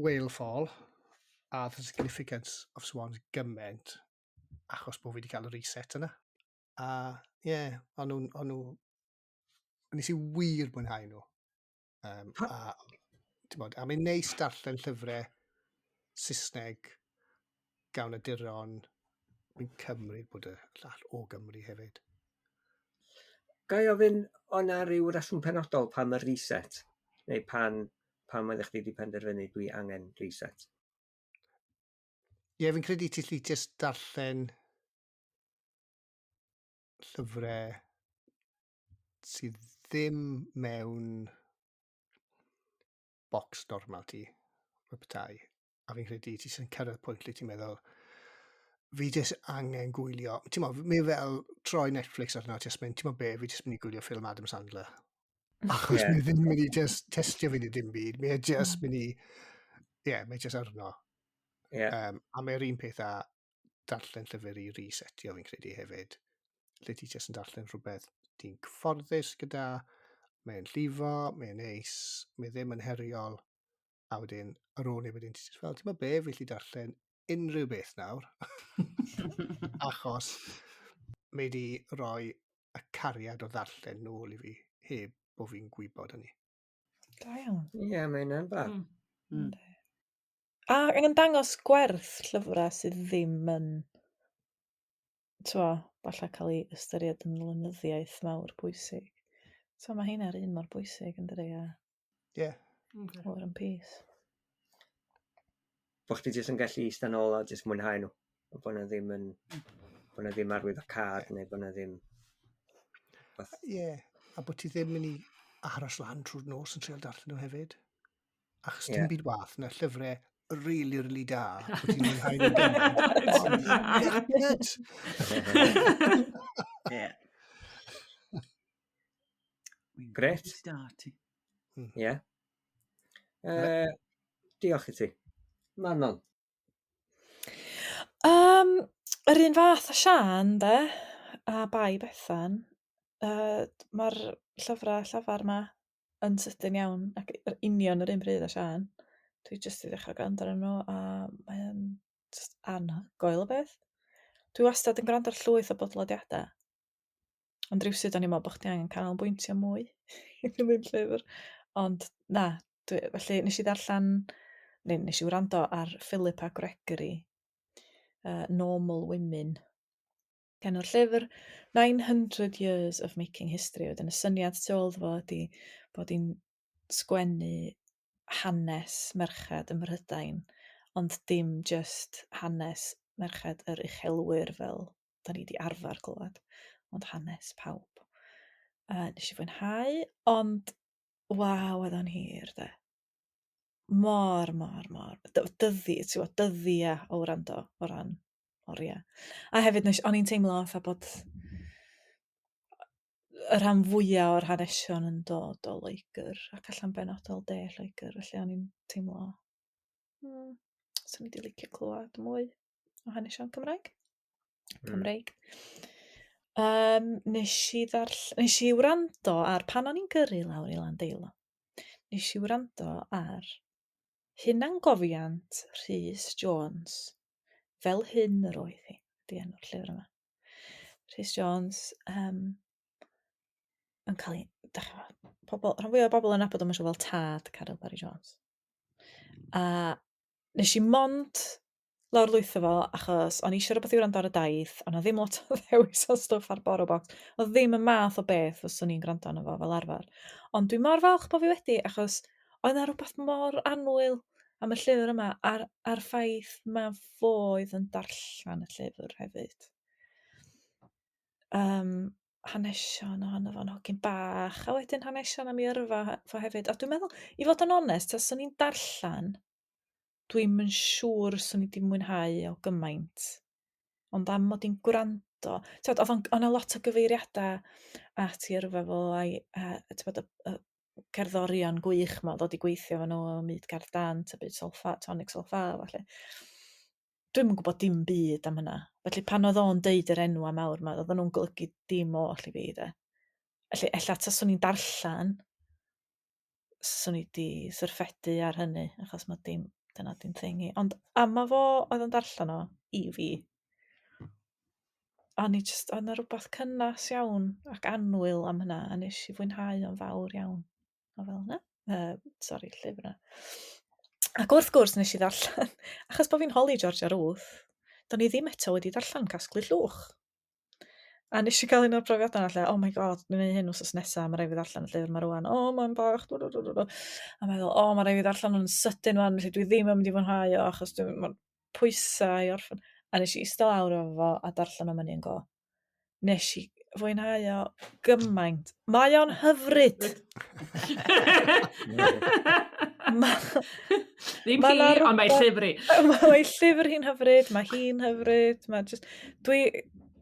Whale Fall a The Significance of Swans gymaint achos bod fi wedi cael y reset yna. A ie, yeah, o'n nhw, nes i wir mwynhau nhw. A Ti'n bod, a mae'n neis darllen llyfrau Saesneg gawn aduron, fi'n cymryd bod y llall o Gymru hefyd. Ga i ofyn, o na ryw reswm penodol pam y reset? Neu pan, pan oeddech chdi wedi penderfynu dwi angen reset? Ie, yeah, fi'n credu ti lli just darllen llyfrau sydd ddim mewn bocs normal ti, mae petai. A fi'n credu ti sy'n cyrraedd pwynt lle ti'n meddwl, fi jyst angen gwylio. Ti'n mo, mi fel troi Netflix arno, jyst mynd, ti'n mo be, fi jyst mynd i gwylio ffilm Adam Sandler. Achos yeah. mi ddim mynd i just testio fi ni dim byd, mi just mynd i, ie, yeah, mae jyst arno. Yeah. A mae'r un peth â darllen llyfr i resetio fi'n credu hefyd. Lle ti jyst yn darllen rhywbeth ti'n cyfforddus gyda, mae'n llifo, mae'n neis, mae ddim yn heriol, a wedyn ar ôl ni wedyn ti jyst fel, ti'n meddwl be, fi allu darllen unrhyw beth nawr, achos mae di roi y cariad o ddarllen nôl i fi, heb bod fi'n gwybod hynny. Da iawn. Ie, yeah, mae hynna'n braf. A yn dangos gwerth llyfrau sydd ddim yn, t'mo, falle cael ei ystyried yn lenyddiaeth mawr bwysig. So mae heina'r un mor bwysig yn dydi, a Ie. Yeah. Okay. War and Peace. Bo chdi jyst yn gallu eistedd nôl a jyst mwynhau nhw. A bod na ddim yn... Bod na ddim arwydd o cad neu bod na ddim... Ie, yeah. A bod ti ddim mynd i aros lan trwy'r nos yn treial darllen nhw hefyd. Achos yeah. Dim byd wath na llyfrau really, really da. Bod ti'n mwynhau nhw gymaint. Ie. Grêt. Start. Ie. Diolch i ti. Manon. Yr un fath a Siân, de, a bai Bethan, mae'r llyfrau llafar ma yn sydyn iawn, ac yr union yr un pryd â Siân. Dwi jyst i ddechrau gwrando arnyn nhw, a mae o'n jyst anhygoel o beth. Dwi wastad yn gwrando ar llwyth o bodlediadau, ond rywsut o'n i'n meddwl bod chdi angen canolbwyntio mwy i ddilyn llyfr. Ond na, dwi, felly nes i ddarllen, neu nes i wrando ar Philippa Gregory, Normal Women, enw'r llyfr, 900 Years of Making History. Wedyn y syniad tu ôl iddo fo ydy bod hi'n sgwennu hanes merched ym Mhrydain, ond dim jyst hanes merched yr uchelwyr fel da ni wedi arfer glywed, ond hanes pawb. Nes i fwynhau, ond waw, oedd o'n hir, de. Mor, mor, mor. Dyddi, ti'n gwbod, dyddia o wrando o ran oriau. A hefyd, nes, o'n i'n teimlo fatha bod y rhan fwyaf o'r hanesion yn dod o Loegr, ac allan benodol de Lloegr, felly o'n i'n teimlo, swn i wedi licio clywed mwy o hanesion Cymraeg. Cymreig. Nes i ddarll-, nes i wrando ar, pan o'n i'n gyrru lawr i Landeilo, nes i wrando ar Hunangofiant Rhys Jones, Fel Hyn Yr Oedd Hi, ydi enw'r llyfr yma. Rhys Jones, yn cael ei, dach chi'n gwbod, pobl, rhan fwyaf o bobl yn nabod o'n siŵr fel tad Caryl Parry Jones. A nes i mond lawrlwytho fo achos o'n i eisiau rhywbeth i wrando ar y daith, ond oedd ddim lot o ddewis o stwff ar BorrowBox. Oedd ddim y math o beth fyswn i'n gwrando arno fo fel arfer. Ond dwi mor falch bod fi wedi, achos oedd 'na rhywbeth mor annwyl am y llyfr yma, a'r ffaith ma' fo oedd yn darllen y llyfr hefyd. Hanesion ohono fo'n hogyn bach, a wedyn hanesion am ei yrfa fo hefyd. A dwi'n meddwl, i fod yn onest, os o'n i'n darllen, dwi'm yn siŵr swn i 'di mwynhau o gymaint. Ond am mod i'n gwrando, t'wod, oedd o'n, oedd 'na lot o gyfeiriadau at ei yrfa fo, a'i, a, t'wod, y cerddorion gwych 'ma ddod i gweithio efo nhw ym myd cerdd dant a byd solffa, tonic solffa a ballu. Dwi'm yn gwybod dim byd am hynna. Felly pan oedd o'n deud yr enwau mawr 'ma, oedden nhw'n golygu dim oll i fi de. Felly ella taswn i'n darllen, swn i 'di syrffedu ar hynny, achos mae dim, dyna di'n thing i. Ond am ma fo oedd yn darllen o i fi, o'n i jyst, oedd 'na rywbeth cynnas iawn ac annwyl am hynna, a nes i fwynhau o'n fawr iawn. O fel yna. Sori, llyfr yna. Ac wrth gwrs nes i ddarllen, achos bod fi'n holi Georgia Ruth, do'n i ddim eto wedi darllen Casglu Llwch. A nes i gael un o'r profiadau yna lle, oh my god, dwi'n gwneud hyn wsos nesaf, mae rhaid fi ddarllen y llyfr yma rwan, oh, mae'n bach, dw, dw, dw, dw, dw. A meddwl, oh, mae rhaid fi ddarllen hwn yn sydyn rwan, felly dwi ddim yn mynd i fwynhau o, achos dwi'n ma pwysau i orffen. A nes i eistedd lawr efo fo a darllen o mewn un go. Nes i fwynhau o gymaint. Mae o'n hyfryd! Ma, Ddim ma hi, ond mae llyfr hi. Mae llyfr hi'n hyfryd, mae hi'n hyfryd, mae just... Dwi,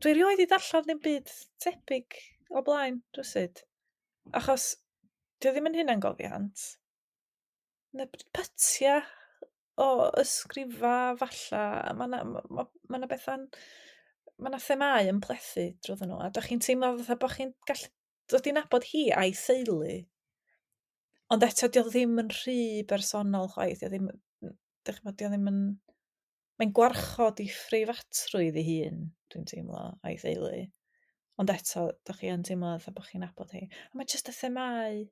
dwi rioed i darllen ddim byd tebyg o blaen, rywsut. Achos, dio ddim yn hunangofiant. Na pytia o ysgrifa falla, ma' 'na ma' 'na betha'n ma' 'na themâu yn plethu drwyddo nhw, a dach chi'n teimlo fatha bo' chi'n gallu dod i nabod hi a'i theulu, ond eto 'di o ddim yn rhy bersonol chwaith, 'di o ddim dych ch'mod 'di o ddim yn mae'n gwarchod 'i phreifatrwydd ei hun, dwi'n teimlo, a'i theulu, ond eto dach chi yn teimlo fatha bo' chi'n nabod hi. A ma' jyst y themâu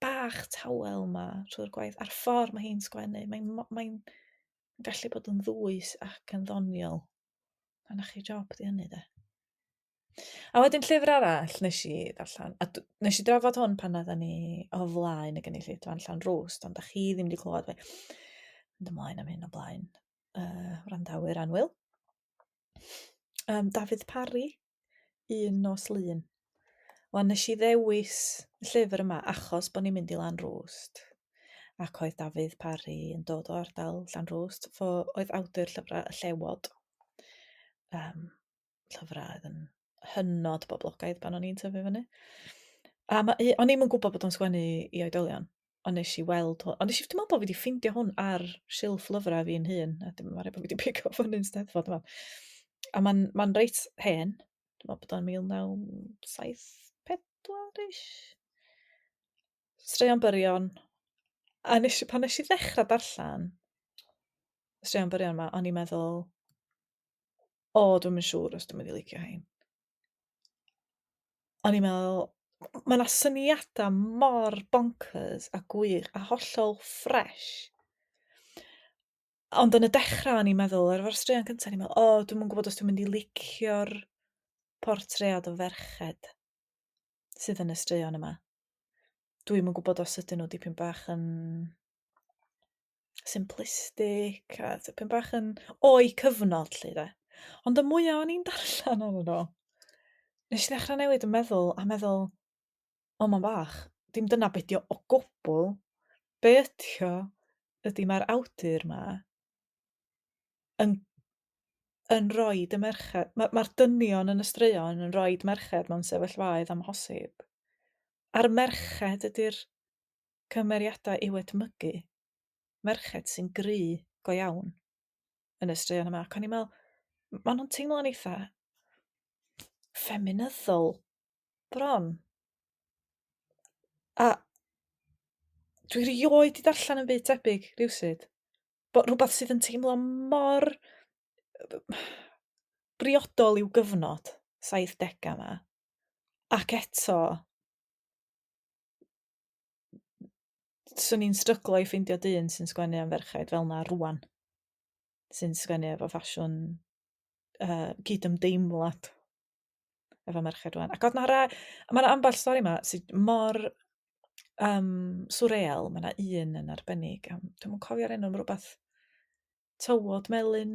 bach tawel 'ma trwy'r gwaith, a'r ffordd mae hi'n sgwennu, mae'n mae gallu bod yn ddwys ac yn ddoniol. A 'na chi job 'di hynny de. A wedyn llyfr arall nes i ddarllen, a nes i drafod hwn pan oedden ni o flaen y gynulleidfa yn Llanrwst, ond da chi ddim wedi clywed fi mynd ymlaen am hyn o blaen, wrandawyr annwyl. Dafydd Parry, Un Nos Lun. Wel, nes i ddewis y llyfr yma achos bod ni'n mynd i Lanrwst, ac oedd Dafydd Parry yn dod o ardal Llanrwst, fo oedd awdur llyfrau Y Llewod. Llyfrau oedd yn hynod boblogaidd pan o'n i'n tyfu fyny. A ma' o'n i'm yn gwybod bod o'n sgwennu i oedolion, ond nes i weld hwn, ond nes i, dwi'n meddwl bod fi wedi ffeindio hwn ar silff lyfrau fi'n hun, a dwi'n meddwl bod fi wedi pigo fyny'n Steddfod, dwi'n meddwl. A mae'n ma reit hen, dwi'n meddwl bod o'n 1974-ish. Straeon byrion. A nes i, pan nes i ddechrau darllen y straeon byrion yma, o'n i'n meddwl, o, dwi'm yn siŵr os dwi'n mynd i licio hein. O'n i'n meddwl, ma' 'na syniadau mor bonkers a gwych a hollol ffres. Ond yn y dechrau o'n i'n meddwl, ar efo'r straeon cyntaf, o'n i'n meddwl, o, dwi'm yn gwybod os dwi'n mynd i licio'r portread o ferched sydd yn y straeon yma. Dwi'm yn gwybod os ydyn nhw dipyn bach yn simplistic a tipyn bach yn o'i cyfnod 'lly de. Ond y mwya o'n i'n darllen ohonyn nhw, nes i ddechrau newid yn meddwl a meddwl, o man bach, dim dyna be' 'di o o gwbl. Be ydi o ydi mae'r awdur 'ma yn yn roid y merched, ma' ma'r dynion yn y straeon yn roid merched mewn sefyllfaoedd amhosib. A'r merched ydi'r cymeriadau i'w edmygu, merched sy'n gry go iawn yn y straeon yma, ac o'n i'n meddwl, maen nhw'n teimlo'n eitha ffeminyddol bron. A dwi rioed 'di darllen yn byd tebyg rywsut, bo' rhywbeth sydd yn teimlo mor briodol i'w gyfnod, 70au 'ma, ac eto 'swn i'n stryglo i ffeindio dyn sy'n sgwennu am ferched fel 'na rŵan, sy'n sgwennu efo ffasiwn cydymdeimlad efo merched rŵan. Ac oedd 'na ra-... Ma' 'na ambell stori 'ma sydd mor swreal, ma' 'na un yn arbennig, dwi'm yn cofio'r enw, ma' rywbeth tywod melyn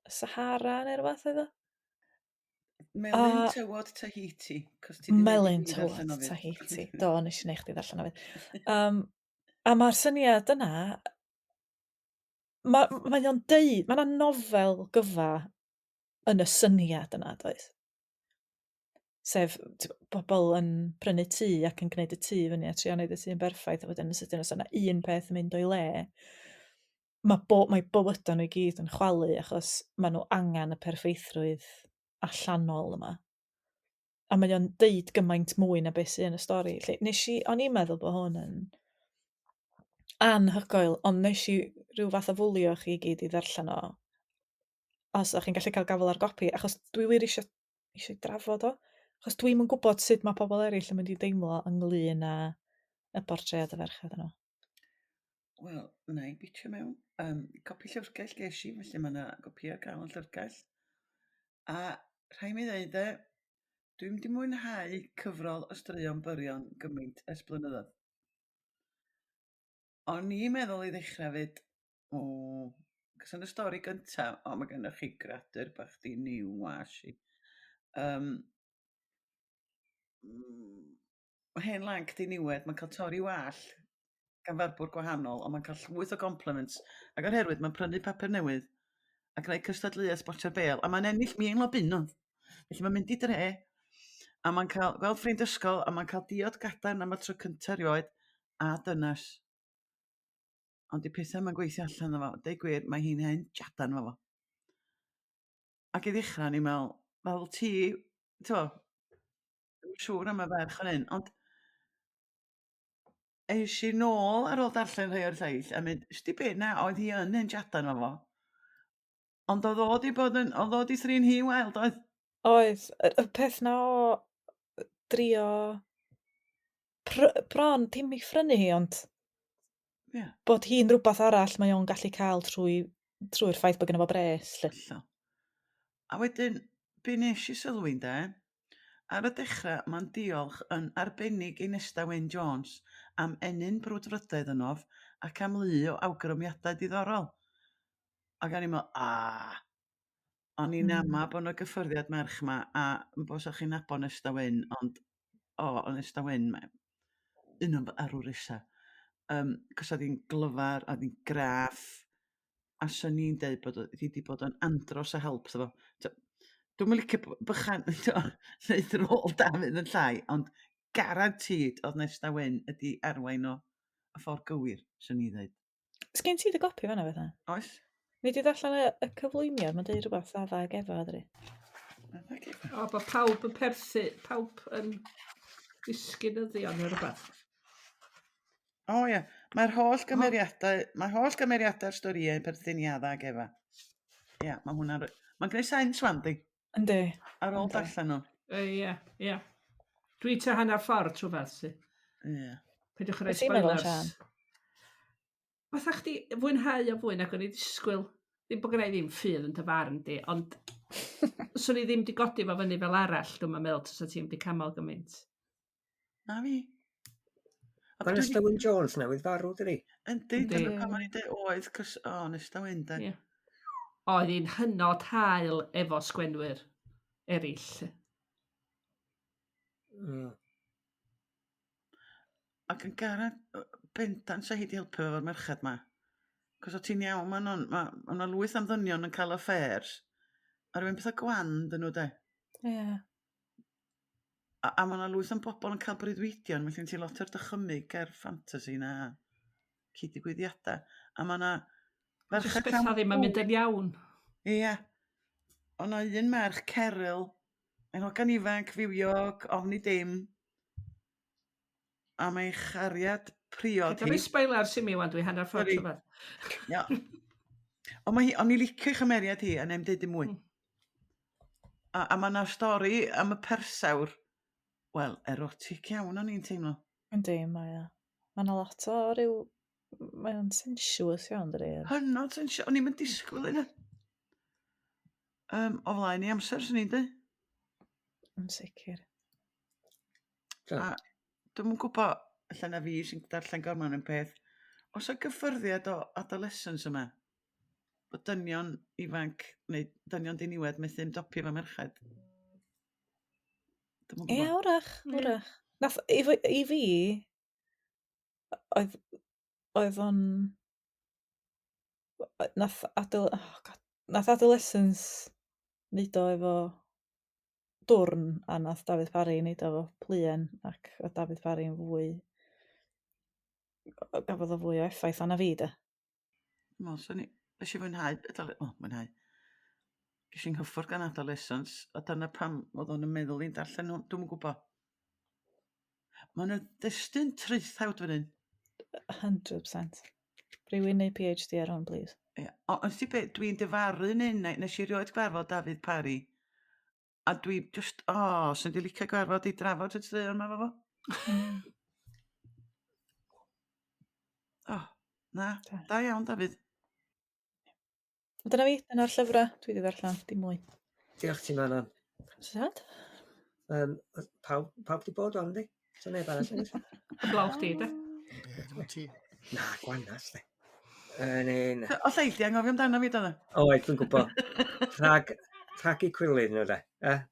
y Sahara neu rywbeth oedd o? Melyn tywod Tahiti. 'Cos ti 'di neud i Melyn fi ddarllen tywod o 'fyd. Tahiti. Do, nes i wneud chdi ddarllen o 'fyd. A mae'r syniad yna, mae o'n deud, mae 'na nofel gyfa yn y syniad yna, does? Sef bobl yn prynu tŷ ac yn gwneud y tŷ fyny a trio wneud y tŷ yn berffaith, a wedyn yn sydyn os yna un peth yn mynd o'i le, mae bywydau nhw i gyd yn chwalu achos maen nhw angen y perffeithrwydd allanol yma. A mae o'n deud gymaint mwy na beth sydd yn y stori. Lle nes i, o'n i'n meddwl bod hwn yn anhygoel, ond nes i rhyw fath o fwlio chi i gyd i ddarllen o. Os o'ch chi'n gallu cael gafael ar gopi, achos dwi wir eisiau drafod o. Achos dwi'm yn gwybod sut mae pobl eraill yn mynd i deimlo ynglyn â y bortread y ferched yno? Wel, na i bitio mewn. Copi llyfrgell ges i, felly mae yna gopi ar gael yn llyfrgell. A rhaid mi ddeud de, dwi'm 'di mwynhau cyfrol y straeon byrion gymaint ers blynyddoedd. O'n i'n meddwl i ddechrau 'fyd, o, cos yn y stori gyntaf, o, mae gennych chi gradur bach di niw wash i. Hen lanc diniwed, mae'n cael torri wallt gan farbwr gwahanol, ond mae'n cael llwyth o compliments, ac o'r herwydd mae'n prynu papur newydd a gwneud cystadleuaeth spotio'r bêl, a mae'n ennill 1,000 o bunnoedd. Felly mae'n mynd i dre, a mae'n cael gweld ffrind ysgol, a mae'n cael diod gadarn am y tro cyntaf erioed, a dynas. Ond di pethau mae'n gweithio allan efo, deud gwir, mae hi'n hen jadan efo fo. Ac i ddechrau, ni'n meddwl, fel ti, t'mo, ddim yn siŵr am y ferch fan hyn, ond es i nôl ar ôl darllen rhai o'r lleill a mynd, sdi be, na, oedd hi yn hen jadan efo fo. Ond oedd o 'di bod yn, oedd o 'di thrin hi wel, doedd? Oedd, y peth 'na o drio bron dim i phrynu hi, ond bod hi'n rhywbeth arall mae o'n gallu cael trwy'r ffaith bod gynno fo bres, 'lly. Hollol. A wedyn, be nes i sylwi ynde, ar y dechrau mae'n diolch yn arbennig i Nesta Wyn Jones am ennyn brwdfrydedd ynof ac am lu o awgrymiadau diddorol. Ac o'n i'n meddwl, a, o'n i'n ama bod 'na gyffyrddiad merch 'ma, a bo' sa chi'n nabod Nesta Wyn, ond o, o Nesta Wyn, ma' un o'n arwresa. Cos oedd hi'n glyfar, oedd hi'n graff, a swn i'n deud bod hi wedi bod yn andros o help iddo fo. Dwi'm yn licio bychan, wneud rôl Dafydd yn llai, ond guaranteed oedd Nesta Wyn ydi arwain o y ffordd gywir, swn i'n dweud. Sgen ti dy gopi fan'na Bethan? Oes. Nei di ddarllen y cyflwyniad, mae'n deud rhywbeth Adda ag Efa, dydi? Adda ag Efa. O, bod pawb yn perthu, pawb yn disgynyddion neu rhywbeth. O ie, mae'r holl gymeriadau, mae holl gymeriadau'r storïau yn perthyn i Adda ag Efa. Ie, mae hwnna'n... Mae'n gwneud sens wan, di. Yndi. Ar ôl darllen nhw. Ie, ie. Dwi tua hanner ffordd trwy fath, si. Ie. Peidiwch â rhoi Be ti'n meddwl, spoilers. Siân? Fatha chdi fwynhau o fwy nag o'n i ddisgwyl. Ddim bod gynna i ddim ffydd yn dy farn di, ond swn i ddim 'di godi fo fyny fel arall, dwi'm yn meddwl tasa ti'm 'di camol gymaint. Na fi. A Mae dwi Nesta Wyn Jones newydd farw, dydi? Yndi, Yndi. dyna pam o'n i'n deud oedd, cos, o, Nesta Wyn, de. Ie. Oedd hi'n hynod hael efo sgwennwyr eraill. Ac yn garad bendant sa hi 'di helpu efo'r merched 'ma. Cos o ti'n iawn ma' nhw'n ma' ma' 'na lwyth am ddynion yn cael affairs a rywun petha gwan 'dyn nhw de. Ie. A ma' 'na lwyth am bobl yn cael breuddwydion felly ti lot o'r dychymyg a'r ffantasi 'na cyd-digwyddiadau a ma' 'na Jyst ferched bethau llawn ddim yn mynd yn iawn. Ia. O' 'na un merch Ceryl, mae'n hogan ifanc, fywiog, ofni dim. A mae ei chariad priod Paid â rhoi hi... spoilers i mi wan, dwi hanner ffordd Sori. trwy fath. Ia. Ond mae hi, o'n i licio ei chymeriad hi, a na'm deud dim mwy. A mae 'na stori am y persawr, wel, erotic iawn o'n i'n teimlo. Yndi, mae o. Mae 'na lot o ryw... Mae o'n sensuous iawn, dydi? Hynod sensuous, o'n i'm yn disgwyl hynna. O flaen i amser, swn i'n dweud. Yn sicr. A dwi'm yn gwybod, ella na fi sy'n darllen gormod yn peth, oes 'na gyffyrddiad o adolescence yma? Bod dynion ifanc neu dynion diniwed methu ymdopi efo merched? Dwi'm yn Ie, gwybod. wrach, wrach. Nath, i fi, oedd o'n... Nath, adol, oh God, nath adolescence neud o efo dwrn, a nath Dafydd Parry neud o efo pluen, ac oedd Dafydd Parry yn fwy... Gafodd o fwy o effaith arna fi, de. Wel, swn i... Nes i fwynhau, o, mwynhau. Ges i'n nghyffwrdd gan adolescence, a dyna pam oedd o'n meddwl i'n darllen nhw, dwi'm yn gwybod. Mae yna destun traethawd fan hyn. 100%. Rhywun neu PhD ar hwn, please. Ie. Ond ti be, dwi'n difaru'n hyn, nes i rioed gwarfod Dafydd Parry, a dwi just, o, swn i 'di licio gwarfod i drafod y straeon 'ma efo fo. Na, da iawn, Dafydd. Dyna fi, dyna'r llyfrau dwi wedi ddarllen, dim mwy. Diolch ti, Manon. Syniad? Pawb, pawb di bod o'n di? So neb arall yn Blaw chdi, de? Ie, dim ond ti. Na, gwanas, de. Yn un. O lleill di anghofio amdano fi, doedd? Oed, dwi'n gwybod. Rhag, rhag i cwilydd nhw, de. Eh?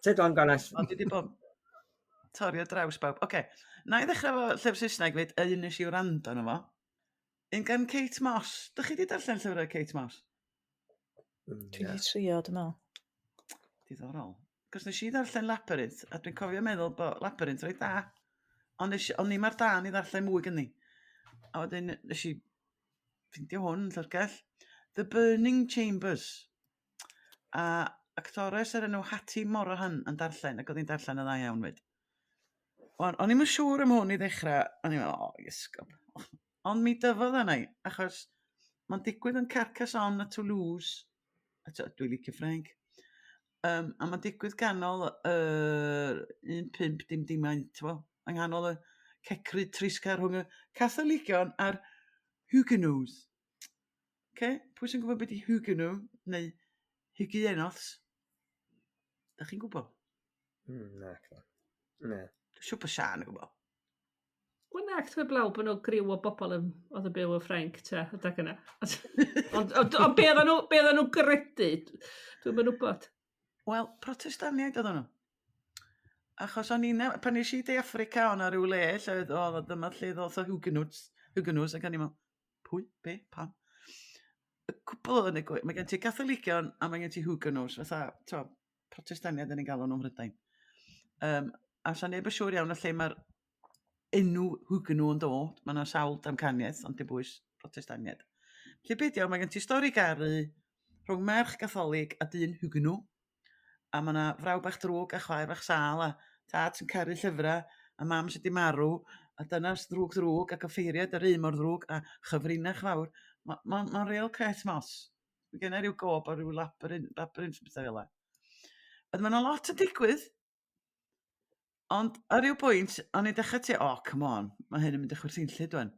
Tyd o'n gwanas. Ond dwi wedi bod torri ar draws bawb. Oce, na i ddechrau efo llyfr Saesneg fyd, y un nes i wrando arno fo. Un gan Kate Moss. Dych chi wedi darllen llyfrau Kate Moss? Dwi wedi trio, dwi'n meddwl. Diddorol. Cos nes i ddarllen Labyrinth, a dwi'n cofio meddwl bod Labyrinth reit dda. Ond nes, o'n i'm ar dân i ddarllen mwy gynni. A wedyn nes i ffeindio hwn yn llyfrgell. The Burning Chambers. A actores o'r enw Hattie Morahan yn darllen, ac oedd hi'n darllen yn dda iawn 'fyd. Wan, o'n i'm yn siŵr am hwn i ddechrau, o'n i'n meddwl, o, iesgob. Ond mi dyfodd arna i, achos mae'n digwydd yn Carcassonne a Toulouse, a dwi'n licio Ffrainc, a mae'n digwydd ganol yr 15 dim dimau, t'bo', yng nghanol y cecru treisgar rhwng y Catholigion a'r Huguenots. Oce, pwy sy'n gwybod beth 'di Huguenot neu Huguenots? Dach chi'n gwybod? Na, na. Dwi'n siŵr bod Siân yn gwybod. Wel na, achos heblaw bod nhw griw o bobl yn, oedd yn byw yn Ffrainc, te, adag yna. Ond ond, ond be oedden nhw, be oedden nhw'n gredu, dwi'm yn wybod. Wel, Protestaniaid oedden nhw. Achos o'n i'n, pan nes i De Affrica, o'na rhyw le lle oedd, o, dyma lle ddoth o Huguenots, Huguenots, ac o'n i'n meddwl, pwy, be, pam? Y cwbl oedd yn y gwe, mae gen ti Gatholigion a mae gen ti Huguenots, fatha, t'o, Protestaniaid yn ei galw nhw'n Mhrydain. A sa neb yn siŵr iawn o lle mae'r enw Huguenot yn dod, mae yna sawl damcaniaeth, ond dim bwys Protestaniaid. Felly be 'di o, mae gen ti stori garu rhwng merch Gatholig a dyn Huguenot, a mae yna frawd bach drwg a chwaer bach sâl a tad sy'n caru llyfrau a mam sydd wedi marw a dynas ddrwg ddrwg ac offeiriad yr un mor ddrwg a chyfrinach fawr. Mae'n ma, ma real Kate Moss. Mae gen i ryw gob o ryw labyrinth, labyrinth pethau fel 'na. Ond mae yna lot yn digwydd. Ond ar ryw bwynt, o'n i'n dechrau te, oh, come on, mae hyn yn mynd i chwerthinllyd wan.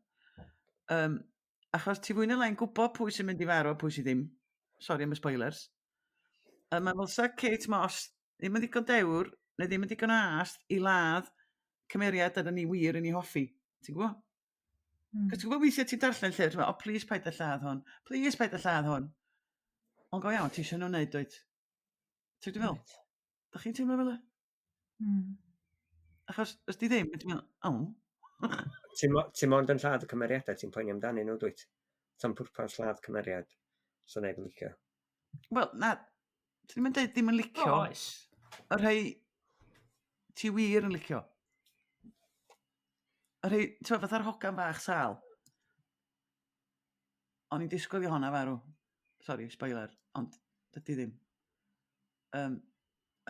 Achos ti fwy neu lai'n gwybod pwy sy'n mynd i farw a pwy sydd ddim. Sori am y spoilers. A mae fel sa Kate Moss ddim yn ddigon dewr, neu ddim yn ddigon ast i ladd cymeriad ydyn ni wir yn ei hoffi. Ti'n gwybod? Cos ti'n gwybod weithiau ti'n darllen llyfr, ti'n meddwl, oh, please paid â lladd hwn. Please paid â lladd hwn. Ond go iawn, ti eisiau nhw'n neud, dwyt? Ti'n gwybod fel? Da chi'n teimlo fel e? Achos, os di ddim, ti'n meddwl, oh. Ti mond yn lladd y cymeriadau ti'n poeni amdanyn nhw, dwyt? Ta'n pwrpas lladd cymeriad, so neb yn licio. Wel, na, ti ddim yn deud ddim yn licio. Oes. Y rhai ti wir yn licio. Y rhai, ti'n meddwl, fatha'r hogan bach sâl. O'n i'n disgwyl i honna farw. Sori, spoiler, ond dydy ddim.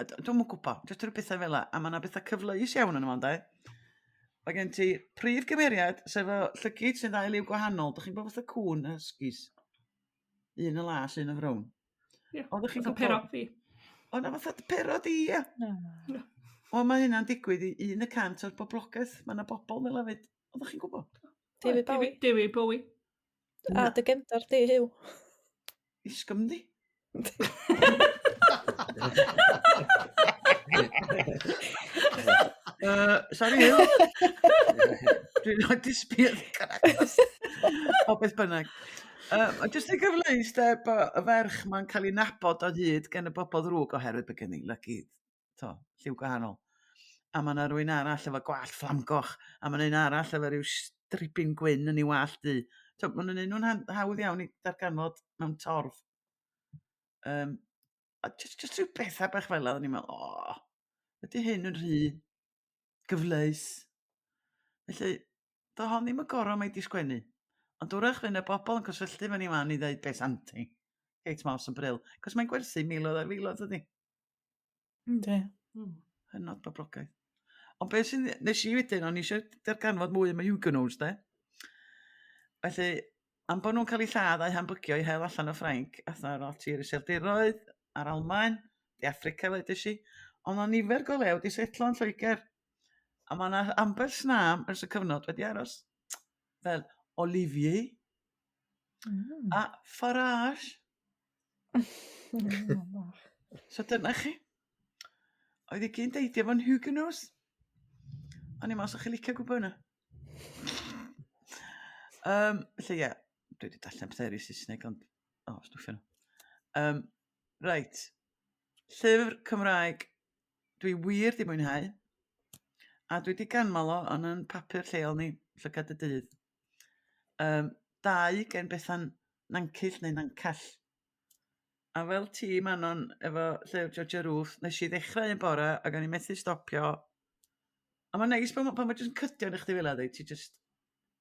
A dwi'm yn gwybod, jyst rhyw bethau fel 'na, a ma' 'na bethau cyfleus iawn yn fo, ynde? Mae gen ti prif gymeriad, sef o llygid sy'n ddau liw gwahanol. Dych chi'n gwybod fatha cŵn a huskies? Un yn las, un yn frown. Ie, Oeddech chi'n fatha gwybod? pero fi. O, na fatha pero di, ie. Na. Na. Wel, mae hynna'n digwydd i 1% o'r boblogaeth. Mae yna bobl fel hefyd. Oeddech chi'n gwybod? David Bowie. David Bowie. A dy gefndar di, Huw. Isgym di. Sorry, Huw. Dwi'n rhoi disbyd agos. O, beth bynnag. Uh, jyst i gyfleus, de, bo' y ferch ma'n cael ei nabod o hyd gan y bobl ddrwg oherwydd bod gen i lygaid, to, lliw gwahanol. A ma' 'na rywun arall efo gwallt fflamgoch, a ma' 'na un arall efo ryw stribyn gwyn yn ei wallt du. To, ma' nhw'n neud nhw'n hawdd iawn i darganfod mewn torf. A jyst rhyw bethau bach fel 'na, o'n i'n meddwl, o, ydy hyn yn rhy gyfleus? Felly, do hon ddim y gorau mae di sgwennu. Ond wrach fydd yna bobl yn cysylltu fyny wan i ddeud beth anti. Kate Moss yn bril. Cos mae'n gwerthu miloedd ar filoedd, ydy? Yndi. Hynod boblogaidd. Ond beth sy'n... Nes i wedyn, o'n i eisiau darganfod mwy am y Huguenots, de. Felly, am bod nhw'n cael eu lladd a'u hambygio i hel allan o Ffrainc, ath 'na lot i'r Iseldiroedd, a'r Almaen, De Affrica, wedes i. Ond o'n nifer go lew 'di setlo yn Lloegr. A ma' 'na ambell snam ers y cyfnod wedi aros fel Olivier a Farage. So dyna chi. Oedd ei gyn deidio fo'n Huguenots. O'n i'n meddwl 'sa chi'n licio gwybod hynna. Felly ie, dwi wedi darllen pethau eraill Saesneg, ond o, oh, stwffio nhw. Reit, llyfr Cymraeg dwi wir 'di mwynhau, a dwi 'di ganmol o yn 'yn papur lleol ni, Llygad y Dydd. 'Dau gen Bethan Nancyll neu Nancall. A fel ti, Manon, efo llyfr Georgia Ruth, nes i ddechrau un bore ac o'n i methu stopio. A mae'n neis pan, pan mae jyst yn cydio yn chdi fel 'na, ti jyst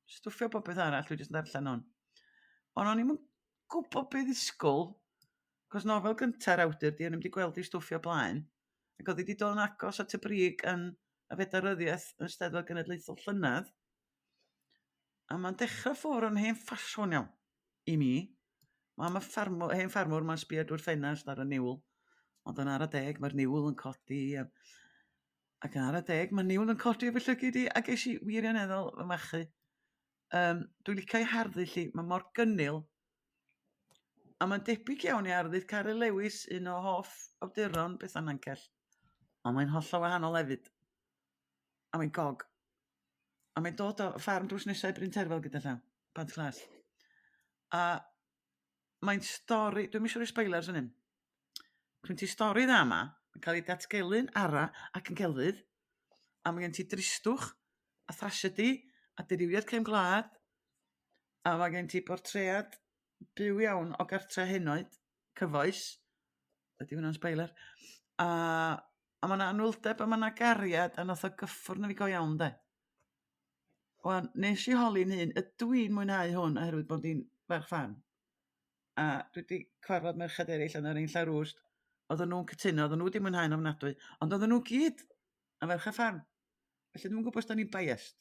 stwffio popeth arall, dwi jyst yn darllen hwn. Ond o'n i'm yn gwybod be ddisgwyl, cos nofel gynta'r awdur di, o'n i'm 'di gweld ei stwffio blaen. Ac oedd hi 'di dod yn agos at y brig yn y Fedal Ryddiaeth yn Steddfod Genedlaethol llynedd. A mae'n dechrau ffwrdd yn hen ffasiwn iawn i mi. Mae am y ffarmwr, hen ffarmwr mae'n sbio drwy'r ffenast ar y niwl. Ond yn ara deg mae'r niwl yn codi. A, ac yn ara deg mae niwl yn codi o fy llygid i a ges i wirioneddol fy machu. Dwi'n licio ei harddull hi, mae mor gynnil. A mae'n debyg iawn i arddull Caryl Lewis, un o hoff awduron Bethan Nancell. Ond mae'n hollol wahanol hefyd. A mae'n gog. A mae'n dod o ffarm drws nesau Bryn Terfel gyda llaw, Pant Glas. A mae'n stori, dwi'm isio rhoi spoilers fan hyn. Gen ti stori dda yma, yn cael ei datgelu'n ara ac yn celfydd, a mae gen ti dristwch a thrasiedi a dirywiad cefn gwlad, a mae gen ti bortread byw iawn o gartre henoed cyfoes, ydy hwnna'n spoiler? A, a mae 'na anwyldeb a mae 'na gariad a nath o gyffwrdd na fi go iawn de. Wan, nes i holi'n hun, ydw i'n mwynhau hwn oherwydd bod i'n ferch ffarm? A dwi 'di cyfarfod merched eraill yn yr un Llanrwst, oedden nhw'n cytuno, oedden nhw 'di mwynhau'n ofnadwy, ond oedden nhw gyd yn ferched ffarm. Felly dwi'm yn gwybod os 'dan ni'n biased.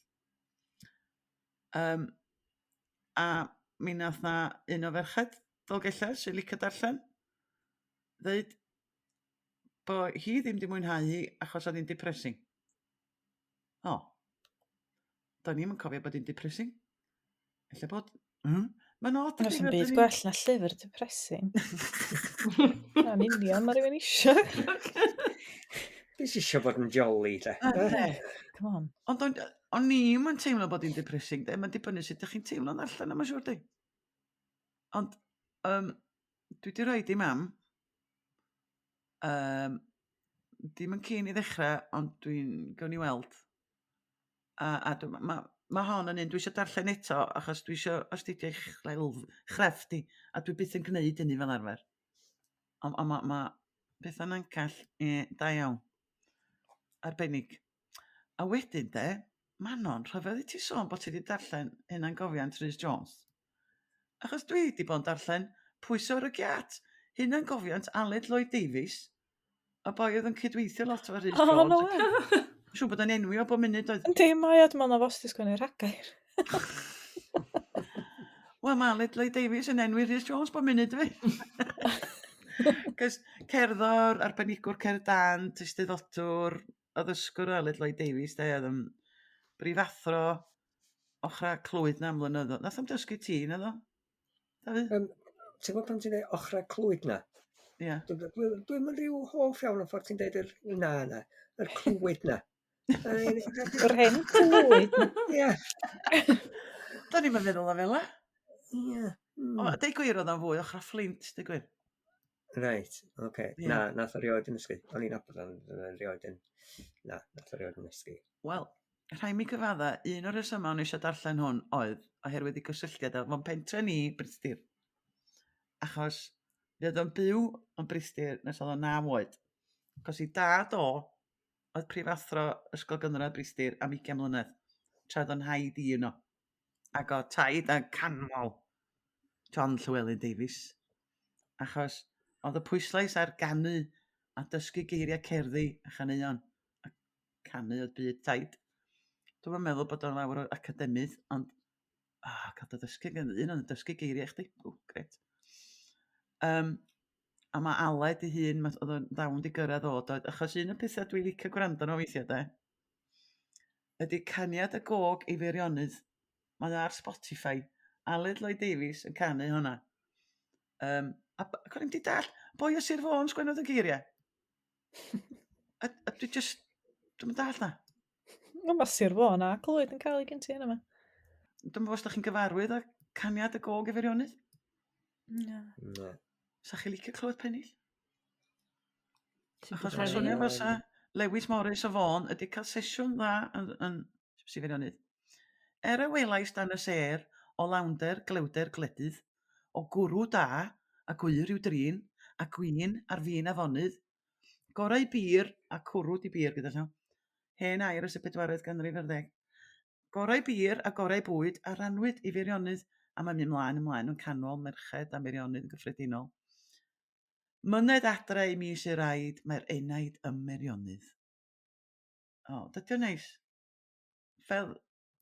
A mi nath 'na un o ferched Dolgellau sy'n licio darllen ddeud bo' hi ddim 'di mwynhau hi achos oedd hi'n depressing. O. Do'n i'm yn cofio bod hi'n depressing. Ella bod... Mae'n od. Does dim byd gwell na llyfr depressing. Na'n union mae rhywun eisiau. Fi sy eisiau bod yn jolly, de. Come on. Ond o'n i'm yn teimlo bod hi'n depressing, de. Mae'n dibynnu sut ydych chi'n teimlo'n ddarllen, mae'n siŵr, di. Ond dwi 'di roid i mam. Dim yn keen i ddechrau, ond dwi'n... gawn ni weld. A ma' hon yn un dwi isio darllen eto achos dwi isio astudio ei chrefft hi, a dwi byth yn gwneud hynny fel arfer. Ond on ma' ma' Bethan Nancall, ie, da iawn. Arbennig. A wedyn de, Manon, rhyfedd i ti sôn bod ti 'di darllen Hunangofiant Rhys Jones. Achos dwi 'di bod yn darllen Pwyso ar y Giât, Hunangofiant Aled Lloyd Davies, y boi oedd yn cydweithio lot efo Rhys Oh, Jones. no way. Siŵr bod o'n enwi o bob munud oedd. Yndi, mae o, dwi'n meddwl na fo sy 'di sgwennu'r rhagair. Wel, mae Aled Lloyd Davies yn enwi Rhys Jones bob munud fi. Cos cerddor, arbenigwr cerdd dant, eisteddfodwr, addysgwr Aled Lloyd Davies, de, oedd yn brifathro ochra Clwyd 'na am flynyddoedd. Nath o'm dysgu ti, naddo? Dafydd? Ti'n gwybod pan ti'n dweud ochra Clwyd na? Ie. Dwi'm yn rhyw hoff iawn o'r ffordd ti'n dweud yr na na, yr Clwyd na. Yr hen Clwyd. Ie. Do'n i'm yn meddwl o fel 'a. Ie. O, deud gwir oedd o'n fwy ochra Fflint, deud gwir. Reit, oce. Ie. Na, nath o rioed yn nysgu. O'n i'n nabod o'n rioed yn... Na, nath o rioed yn nysgu. Wel, rhaid mi gyfadda, un o'r rhesymau o'n i eisiau darllen hwn oedd oherwydd ei gysylltiad efo'n pentre ni, Brithdir. Achos mi oedd o'n byw yn Brithdir nes oedd o'n 9 oed. Achos ei dad o oedd prifathro Ysgol Gynradd Brithdir am 20 mlynedd, tra oedd o'n nhaid i yno. Ac oedd taid yn canmol John Llewelyn Davies, achos oedd y pwyslais ar ganu a dysgu geiriau cerddi a chaneuon, a canu oedd byd taid. Dwi'm yn meddwl bod o'n lawer o academydd, ond cael dy ddysgu gan un oedd yn dysgu geiriau chdi, o, grêt. A mae Aled ei hun, oedd o'n ddawn 'di gyrraedd o, doedd, achos un o'r pethau dwi'n licio gwrando arno weithiau de, ydy caniad y gog i Feirionnydd. Mae o ar Spotify. Aled Lloyd Davies yn canu hwnna. Um, a ac o'n i'm 'di dallt, boi o Sir Fôn sgwennodd y geiriau. A dwi just, dwi'm yn dallt na. No, mae Sir Fôn a Clwyd yn cael ei gen ti yna. Dwi'm yn gwybod os da chi'n gyfarwydd â caniad y gog i Feirionnydd. Na. Na. Sa chi licio clywed pennill? Achos mae'n swnio fel sa Lewis Morris o Fôn ydi cael sesiwn dda yn Sir Feirionnydd. Er y welais dan y sêr o lawnder glewder gwledydd, o gwrw da a gwyr i'w drin, a gwin ar fin afonydd, gorau bir a cwrw di bir gyda llaw, hen air ers y bedwaredd ganrif ar ddeg. Gorau bir a gorau bwyd a rannwyd i Feirionnydd, a mae'n mynd mlaen ymlaen yn canol merched a Meirionnydd yn gyffredinol. Myned adre i mi sy raid, mae'r enaid ym Meirionnydd. O, dydy o'n neis. Fel,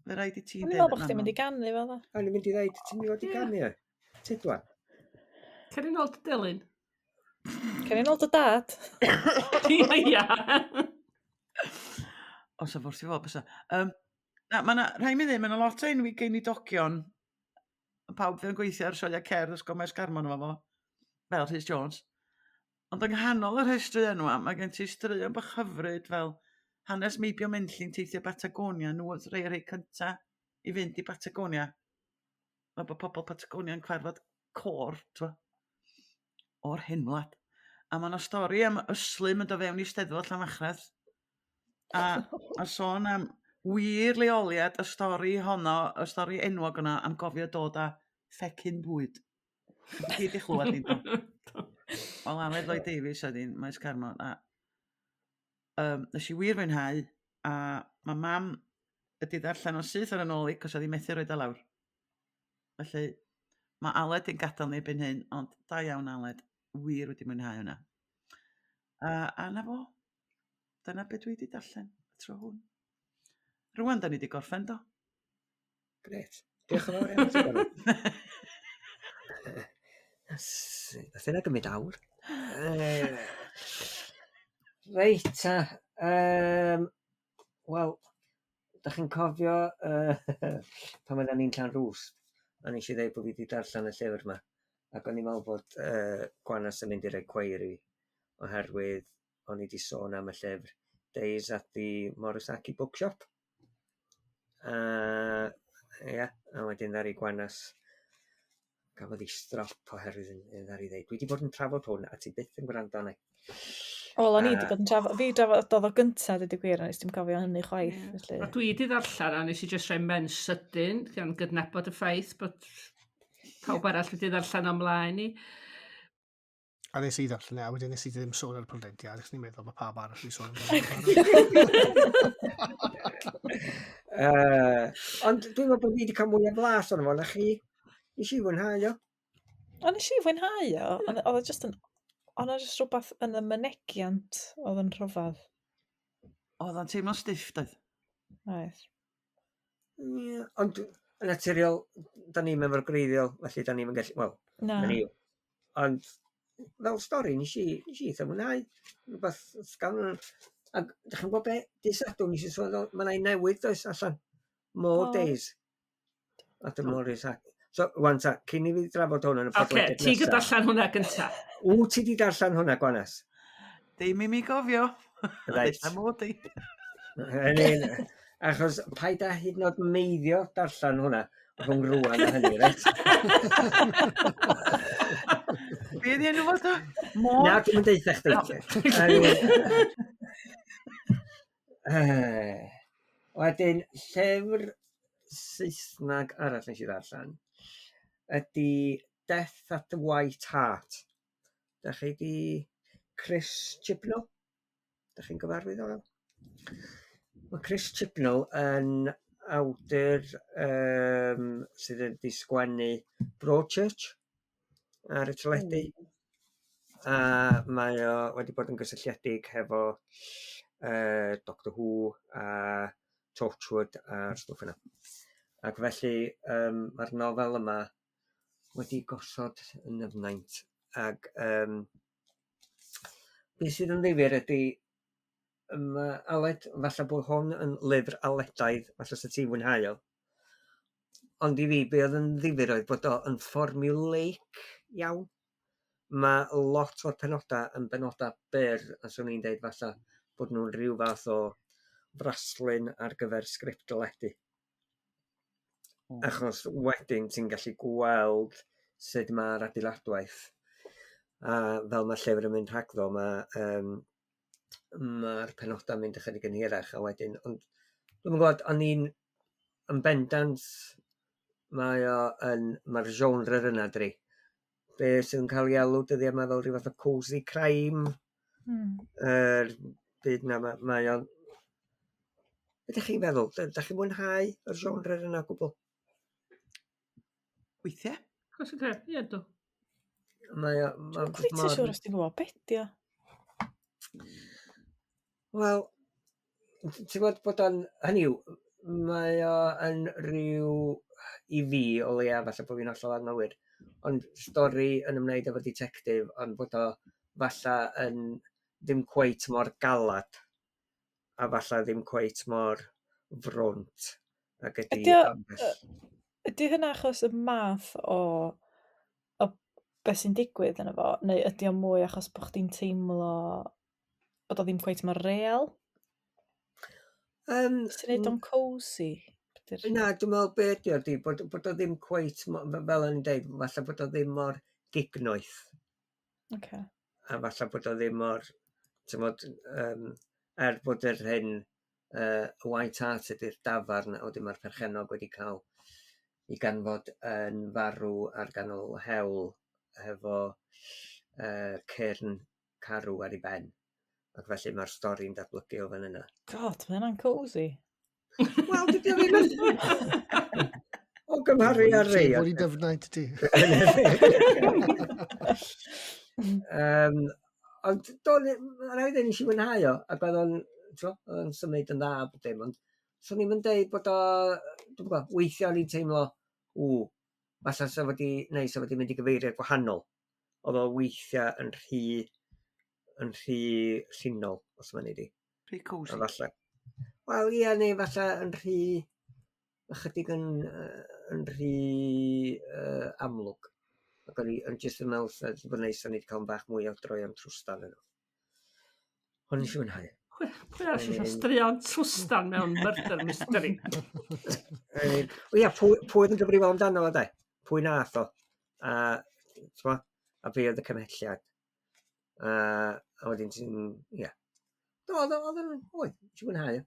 fe raid i ti'n O'n i'n meddwl bod chdi'n mynd i ganu fel dda. O'n i'n mynd i ddeud, ti'n mynd i fod i ganu e? Tudwan. Cer i nôl dy Delyn. Cer i nôl dy dad. Ia, ia. Os o wrth i fod, bysa. Um, na, mae yna, rhaid mi ddweud, mae yna lot o enwi geinidogion pawb fydd yn gweithio ar sioeau cerdd Ysgol Maes Garmon efo fo, fel Rhys Jones. Ond yng nghanol y rhestr enwa, mae gen ti straeon bach hyfryd fel hanes meibion Menlli'n teithio Batagonia, nhw oedd rhai o'r rhai cynta i fynd i Batagonia. Mae bod pobl Patagonia yn cyfarfod côr, t'mo', o'r henwlad. A mae yna stori am ystlum yn dod fewn i Steddfod Llanfachreth. A sôn am wir leoliad y stori honno, y stori enwog yna am gofio dod â phecyn bwyd. Chi gyd 'di chlywed hi, do? Wel, Aled Lloyd Davies oedd hi'n Maes Garmon. A nes i wir fwynhau, a mae mam ydi ddarllen o'n syth ar yn ôl i, cos oedd hi methu roid o lawr. Felly, mae Aled yn gadael ni erbyn hyn, ond da iawn Aled, wir wedi mwynhau hwnna. A na fo, dyna be dwi wedi darllen y tro hwn. Rwan, da ni wedi gorffen do. Gret. Diolch yn fawr iawn. ti, Gwenno. Nath hynna gymryd awr. Reit ta. Wel, da chi'n cofio pan oedden ni'n Llanrwst, a nes i ddeud bod fi wedi darllen y llyfr yma, ac o'n i'n meddwl bod Gwanas yn mynd i roi cweir i fi, oherwydd o'n i wedi sôn am y llyfr Days at the Morisaki Bookshop. Ia, a wedyn ddaru Gwanas gafodd ei strop oherwydd yn ddaru ddeud, dwi wedi bod yn trafod hwn a ti byth yn gwrando arna i. Wel, o'n i wedi bod yn trafod, fi drafododd o gyntaf, dweud y gwir, a nes dim cofio hynny chwaith. Felly. A dwi wedi ddarllen a nes i jyst rhoi men sydyn, gan gydnabod y ffaith bod pawb arall wedi ddarllen o'n mlaen i. A nes i ddarllen e, a wedyn nes i ddim sôn ar y podlediad, achos ni'n meddwl bod pawb arall wedi sôn amdano. Ond dwi'n meddwl bod fi wedi cael mwy o flas ono fo na chi. Nes i fwynhau o. O, nes i fwynhau o, ond oedd o jyst yn... Oedd o jyst rhywbeth yn y mynegiant oedd yn rhyfedd. Oedd o'n teimlo'n stiff, doedd? Oedd. Ie, ond yn naturiol, da ni'm efo'r gwreiddiol, felly da ni'm yn gallu, wel, Na. na ni. Ond fel stori, nes i eitha mwynhau. Rhywbeth ysgafn. Ac dach chi'n gwybod be? Dydd Sadwrn nes i sylweddoli, ma' 'na un newydd does allan. More O. Days. At the Morisaki. So, wan ta, cyn i fi drafod hwn yn y Oce, podlediad ti nesa. gyda allan hwnna gynta. Wyt ti di darllen hwnna, Gwanas? Dim i mi gofio. Reit. Am mod i. Yn un, achos paid â hyd yn oed meiddio darllen hwnna rhwng rwan a hynny, reit? Be ydi enw fo ta? Môr? Na, dwi'm yn deutha chdi. Wedyn, llyfr Saesneg arall nes i ddarllen ydy Death at the White Hart. Da chi di Chris Chibnall? Da chi'n gyfarwydd o? Mae Chris Chibnall yn awdur sydd wedi sgwennu Broadchurch ar y teledu. A mae o wedi bod yn gysylltiedig hefo Doctor Who a Torchwood a'r stwff yna. Ac felly mae'r nofel yma wedi gosod yn nyfnaint. Ac beth sydd yn ddifyr ydy, mae Aled, falle bod hwn yn lyfr Aledaidd, falle 'sa ti'n fwynhau o. Ond i fi, be oedd yn ddifyr oedd bod o yn formulaic iawn. Mae lot o'r penodau yn benodau byr, a swn i'n deud falle bod nhw'n rhyw fath o fraslun ar gyfer sgript deledu. Achos wedyn ti'n gallu gweld sut mae'r adeiladwaith, a fel mae'r llyfr yn mynd rhagddo, mae mae'r penodau'n mynd ychydig yn hirach a wedyn, ond dwi'm yn gwybod, o'n i'n yn bendant, mae o yn, mae'r genre yna dri. Be sydd yn cael ei alw dyddiau yma fel rhyw fath o cosy crime. Yr byd 'na, mae o'n... Be ydych chi'n feddwl? Ydych chi'n mwynhau y genre yna o gwbl? Weithiau. Cosy crime, ie, dw. Mae o... Dwi'm cweit yn siŵr os ti'n gwybod be 'di o. Wel, ti'n gwybod bod o'n... Hynny yw, mae o yn rhyw... I fi, o leia, falle bod fi'n hollol anghywir, ond stori yn ymwneud efo ditectif, ond bod o falle yn ddim cweit mor galad, a falle ddim cweit mor frwnt ag ydy Ydy o, ambell... Ydy hynna achos y math o beth sy'n digwydd yno fo, neu ydy o mwy achos bod chdi'n teimlo bod o ddim cweit mor real? Ti'n neud o'n cosy? Na, dwi'n meddwl be ydy o 'di bod o ddim cweit, fel o'n i'n deud, falle bod o ddim mor gignoeth. A falle bod o ddim mor, ti'mod, er bod yr hyn, White Hart ydy'r dafarn, a wedyn mae'r perchennog wedi cael ei ganfod yn farw ar ganol hewl hefo cyrn carw ar ei ben. Ac felly mae'r stori'n datblygu o fan yna. God, mae hynna'n cosy. Wel, dydy o ddim yn... O gymharu ar rei. Fod i dyfnaid ti. Ond do, ma' raid dweud nes i fwynhau o, ac oedd o'n, t'mo', oedd o'n symud yn dda a bob dim, ond swn i'm yn deud bod o, dwi'm yn gwbod, weithiau o'n i'n teimlo, ww, falle sa fo 'di, neu sa fo 'di mynd i gyfeiriad gwahanol. Oedd o weithiau yn rhy llinol, os mae'n ei di. Rhy cosy. A falle, wel ie, neu falle yn rhy, ychydig yn rhy amlwg. Ac o'n i yn jyst yn meddwl sa bod neis o'n i wedi cael bach mwy o droion trwstan yno. Ond nes i fwynhau. Pwy arall eisiau straeon trwstan mewn murder mystery? O ia, pwy oedd yn gyfrifol amdano fo de? Pwy nath o? A, t'mo', a be oedd y cymhelliad? A wedyn ti'n, ia. Do, oedd o'n, oedd, nes i fwynhau o.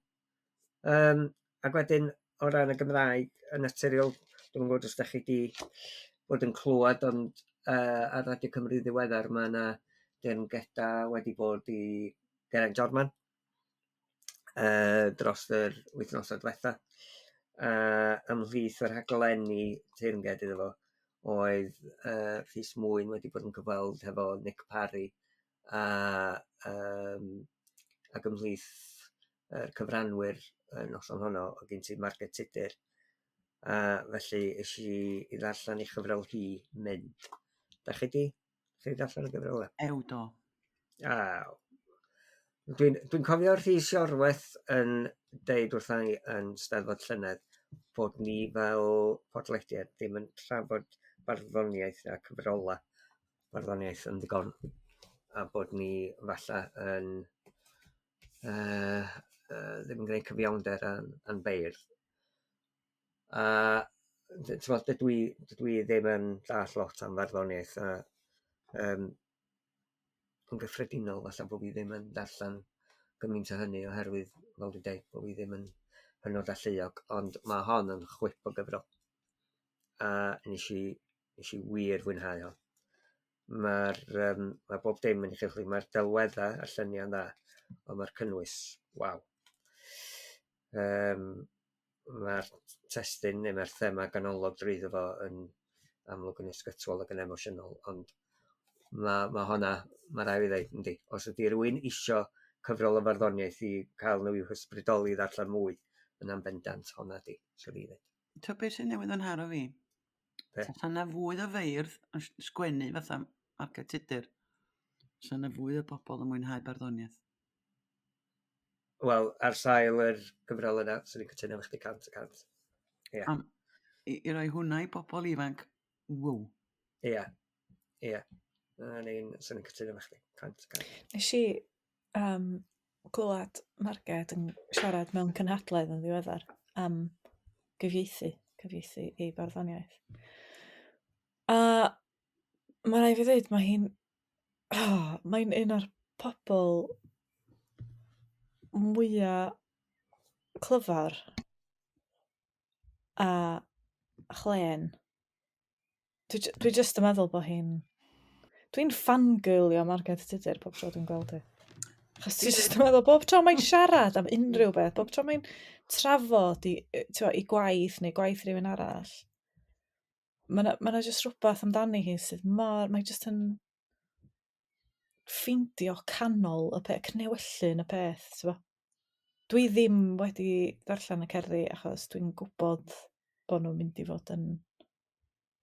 Ac wedyn, o ran y Gymraeg, yn naturiol, dwi'm yn gwybod os dach chi 'di bod yn clywed, ond ar Radio Cymru ddiweddar mae yna deyrngedau wedi bod i Geraint Jarman dros yr wythnosau diwetha. Ymhlith y rhaglenni teyrnged iddo fo oedd Rhys Mwyn wedi bod yn cyfweld hefo Nic Parry, a ac ymhlith yr cyfranwyr y noson honno oedd gen ti Marged Tudur, a felly es i i ddarllen ei chyfrol hi, Mynd. Da chi di? Chi di darllen y gyfrol yna? Ew, do. Aw. Dwi'n cofio Rhys Iorwerth yn deud wrtha i yn Steddfod llynedd bod ni fel podlediad ddim yn trafod barddoniaeth a cyfrola barddoniaeth yn ddigon, a bod ni falle yn ddim yn gwneud cyfiawnder a'n beirdd. A t'mod, dydw i ddim yn ddall lot am farddoniaeth, a yn gyffredinol falle bod fi ddim yn darllen gymaint o hynny oherwydd, fel dwi'n deud, bod fi ddim yn hynod alluog, ond mae hon yn chwip o gyfrol. A nes i wir fwynhau hon. Mae bob dim yn eich chwi, mae'r delweddau a'r lluniau yn dda, ond mae'r cynnwys, waw. Mae'r testun neu mae'r thema ganolog drwyddo fo yn amlwg yn ysgytwol ac yn emosiynol, ond ma' honna, ma' raid fi ddeud, yndi, os ydy rhywun isio cyfrol o farddoniaeth i cael nhw i'w hysbrydoli i ddarllen mwy, yna'n bendant honna di, swn i ddeud. Ti'n beth sy'n newydd yn haro fi? Be? Tasa 'na fwy o feirdd yn sgwennu fatha Marged Tudur, 'sa 'na fwy o bobl yn mwynhau barddoniaeth. Wel, ar sail yr gyfrol yna, swn i'n cytuno efo chdi 100%. Ie. I roi hwnna i bobl ifanc, wow. Ie, ie. Na ni'n, swn i'n cytuno efo chdi, 100%. Nes i glywed Marged yn siarad mewn cynhadledd yn ddiweddar am gyfieithu ei barddoniaeth. A mae rhaid fi ddweud, mae hi'n, oh, mae'n un o'r pobl mwyaf clyfar a chlên. Dwi jyst yn meddwl bod hi'n... Dwi'n fangirlio Marged Tudur pob tro dwi'n gweld hi. Achos dwi jyst yn meddwl, bob tro mae'n siarad am unrhyw beth, bob tro mae'n trafod i gwaith neu gwaith rhywun arall, mae 'na jyst rhywbeth amdani hi sydd mor... Mae jyst yn ffeindio canol y peth, cnewyllyn y peth, ti'n bo? Dwi ddim wedi darllen y cerddi achos dwi'n gwybod bod nhw'n mynd i fod yn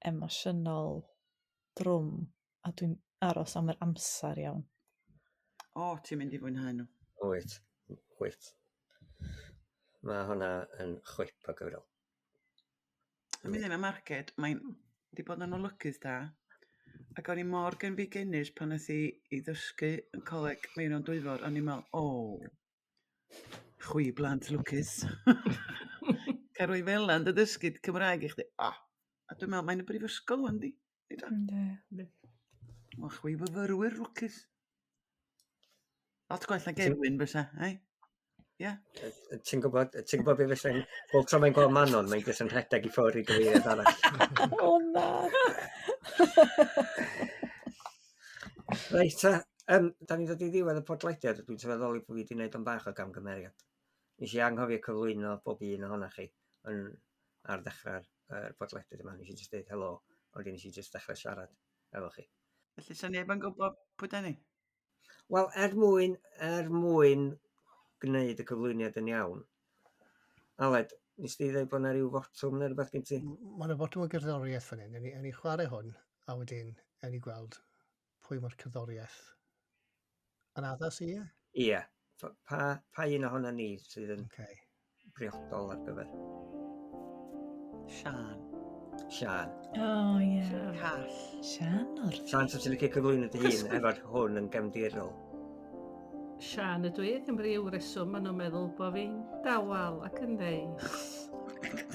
emosiynol drwm a dwi'n aros am yr amser iawn. O, ti'n mynd i fwynhau nhw. Wyt, wyt. Mae hwnna yn chwip o gyfrol. Yn mynd am Marged, mae'n di bod yn olygydd da. Ac o'n i mor genfigennus pan nath i i ddysgu yn coleg Meirion Dwyfor, o'n i'n meddwl, o, chwi blant lwcus. Cael rhoi fel 'na yn dy ddysgu Cymraeg i chdi. O, a dwi'n meddwl, mae'n y brifysgol wan di. Yndi. O, chwi fyfyrwyr lwcus. Lot gwell na Gerwyn fysa, ei? Ie. Ti'n gwybod, ti'n gwybod beth fysa'n... Bob tro mae'n gweld Manon, mae'n jyst yn rhedeg i ffwrdd i gyfeiriad arall. O na! Reit ta, da ni'n dod i ddiwedd y podlediad, dwi'n sylweddoli bod fi wedi gwneud o'n bach o gamgymeriad. Nes i anghofio cyflwyno bob un ohonoch chi yn, ar ddechrau'r podlediad yma. Nes i jyst dweud helo, ond wedyn nes i jyst dechrau siarad efo chi. Felly, sa neb yn gwybod pwy da ni? Wel, er mwyn gwneud y cyflwyniad yn iawn, Aled, nes di ddweud bod yna rhyw fotwm neu rhywbeth gen ti? Mae yna fotwm o gerddoriaeth fan hyn. Ewn ni chwarae hwn, a wedyn ewn ni gweld pwy mae'r cerddoriaeth yn addas i, ie? Ie. Pa un ohono ni sydd yn briodol ar gyfer? Sian. Sian. O, ie. Call. Sian o'r... Sian, so ti'n licio cyflwyno dy hun efo'r hwn yn gefndirol? Sian ydw i, am ryw reswm maen nhw'n meddwl bod fi'n dawel ac yn neis.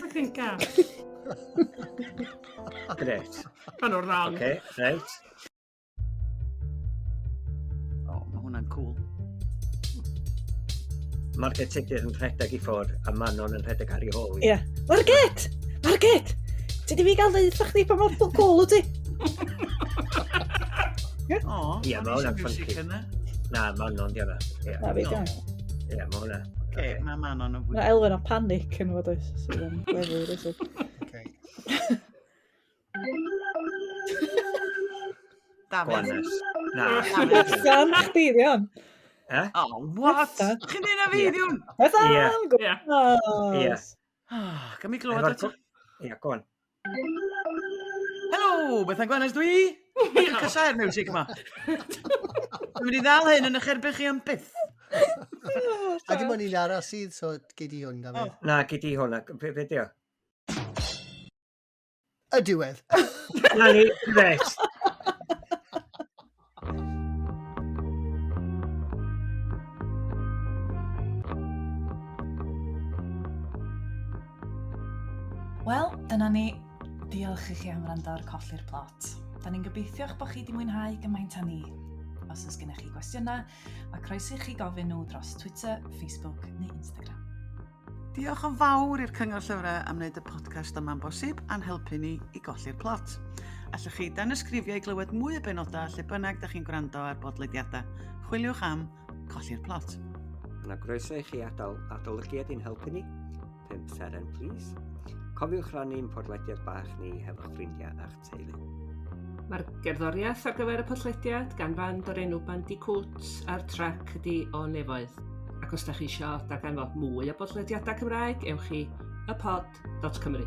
Ac yn gall. Gret. Maen nhw'n wrong. Oce, reit. O, mae hwnna'n cool. Marged Tudur yn rhedeg i ffwrdd a Manon yn rhedeg ar ei hôl hi. Ie. Marged! Marged! Ti di fi gael ddeud wrth chdi pa mor cool wyt ti? O, Ie, o'n ma' i hwnna'n isio music funky. yna. Na, Manon di hwnna. Ie, Na, fi di. Ie, mae hwnna. Oce, mae Manon yn fwy. Mae elfen o panic yn fod oes, sydd yn gweddu rhywsut. Okay. Dafydd. Gwanes. Na. Bethan, chdi, di hon. Eh? Oh, what? Bethan. Chi'n neud na fi, Ie. di hwn? Bethan, Ie. Ie. gwnas. Ah, Gam i glywed Efo'r eto. Ie, go on. Helo, Bethan Gwanes dwi. Dwi'n casau'r music yma. Dwi'n mynd i ddal hyn yn eich erbyn chi am byth. A dim ond un arall sydd, so gei di hwn, Dafydd. Na, gei di hwnna. Be di o? Y diwedd. Na ni, gret. Wel, dyna ni. Diolch i chi am wrando ar Colli'r Plot. Da ni'n gobeithio'ch bod chi wedi mwynhau gymaint â ni. Os oes gennych chi gwestiynau, mae croeso i chi gofyn nhw dros Twitter, Facebook neu Instagram. Diolch yn fawr i'r Cyngor Llyfrau am wneud y podcast yma'n bosib a'n helpu ni i golli'r plot. Allwch chi danysgrifio i glywed mwy o benodau lle bynnag da chi'n gwrando ar bodlediadau. Chwiliwch am Colli'r Plot. Yna groeso i chi adael adolygiad i'n helpu ni. 5 seren, please. Cofiwch rannu'n podlediad bach ni hefo'ch ffrindiau a'ch teulu. Mae'r gerddoriaeth ar gyfer y podlediad gan fand o'r enw Bandicoot a'r trac ydi O Nefoedd. Ac os da chi isio darganfod mwy o bodlediadau Cymraeg, ewch i ypod.cymru.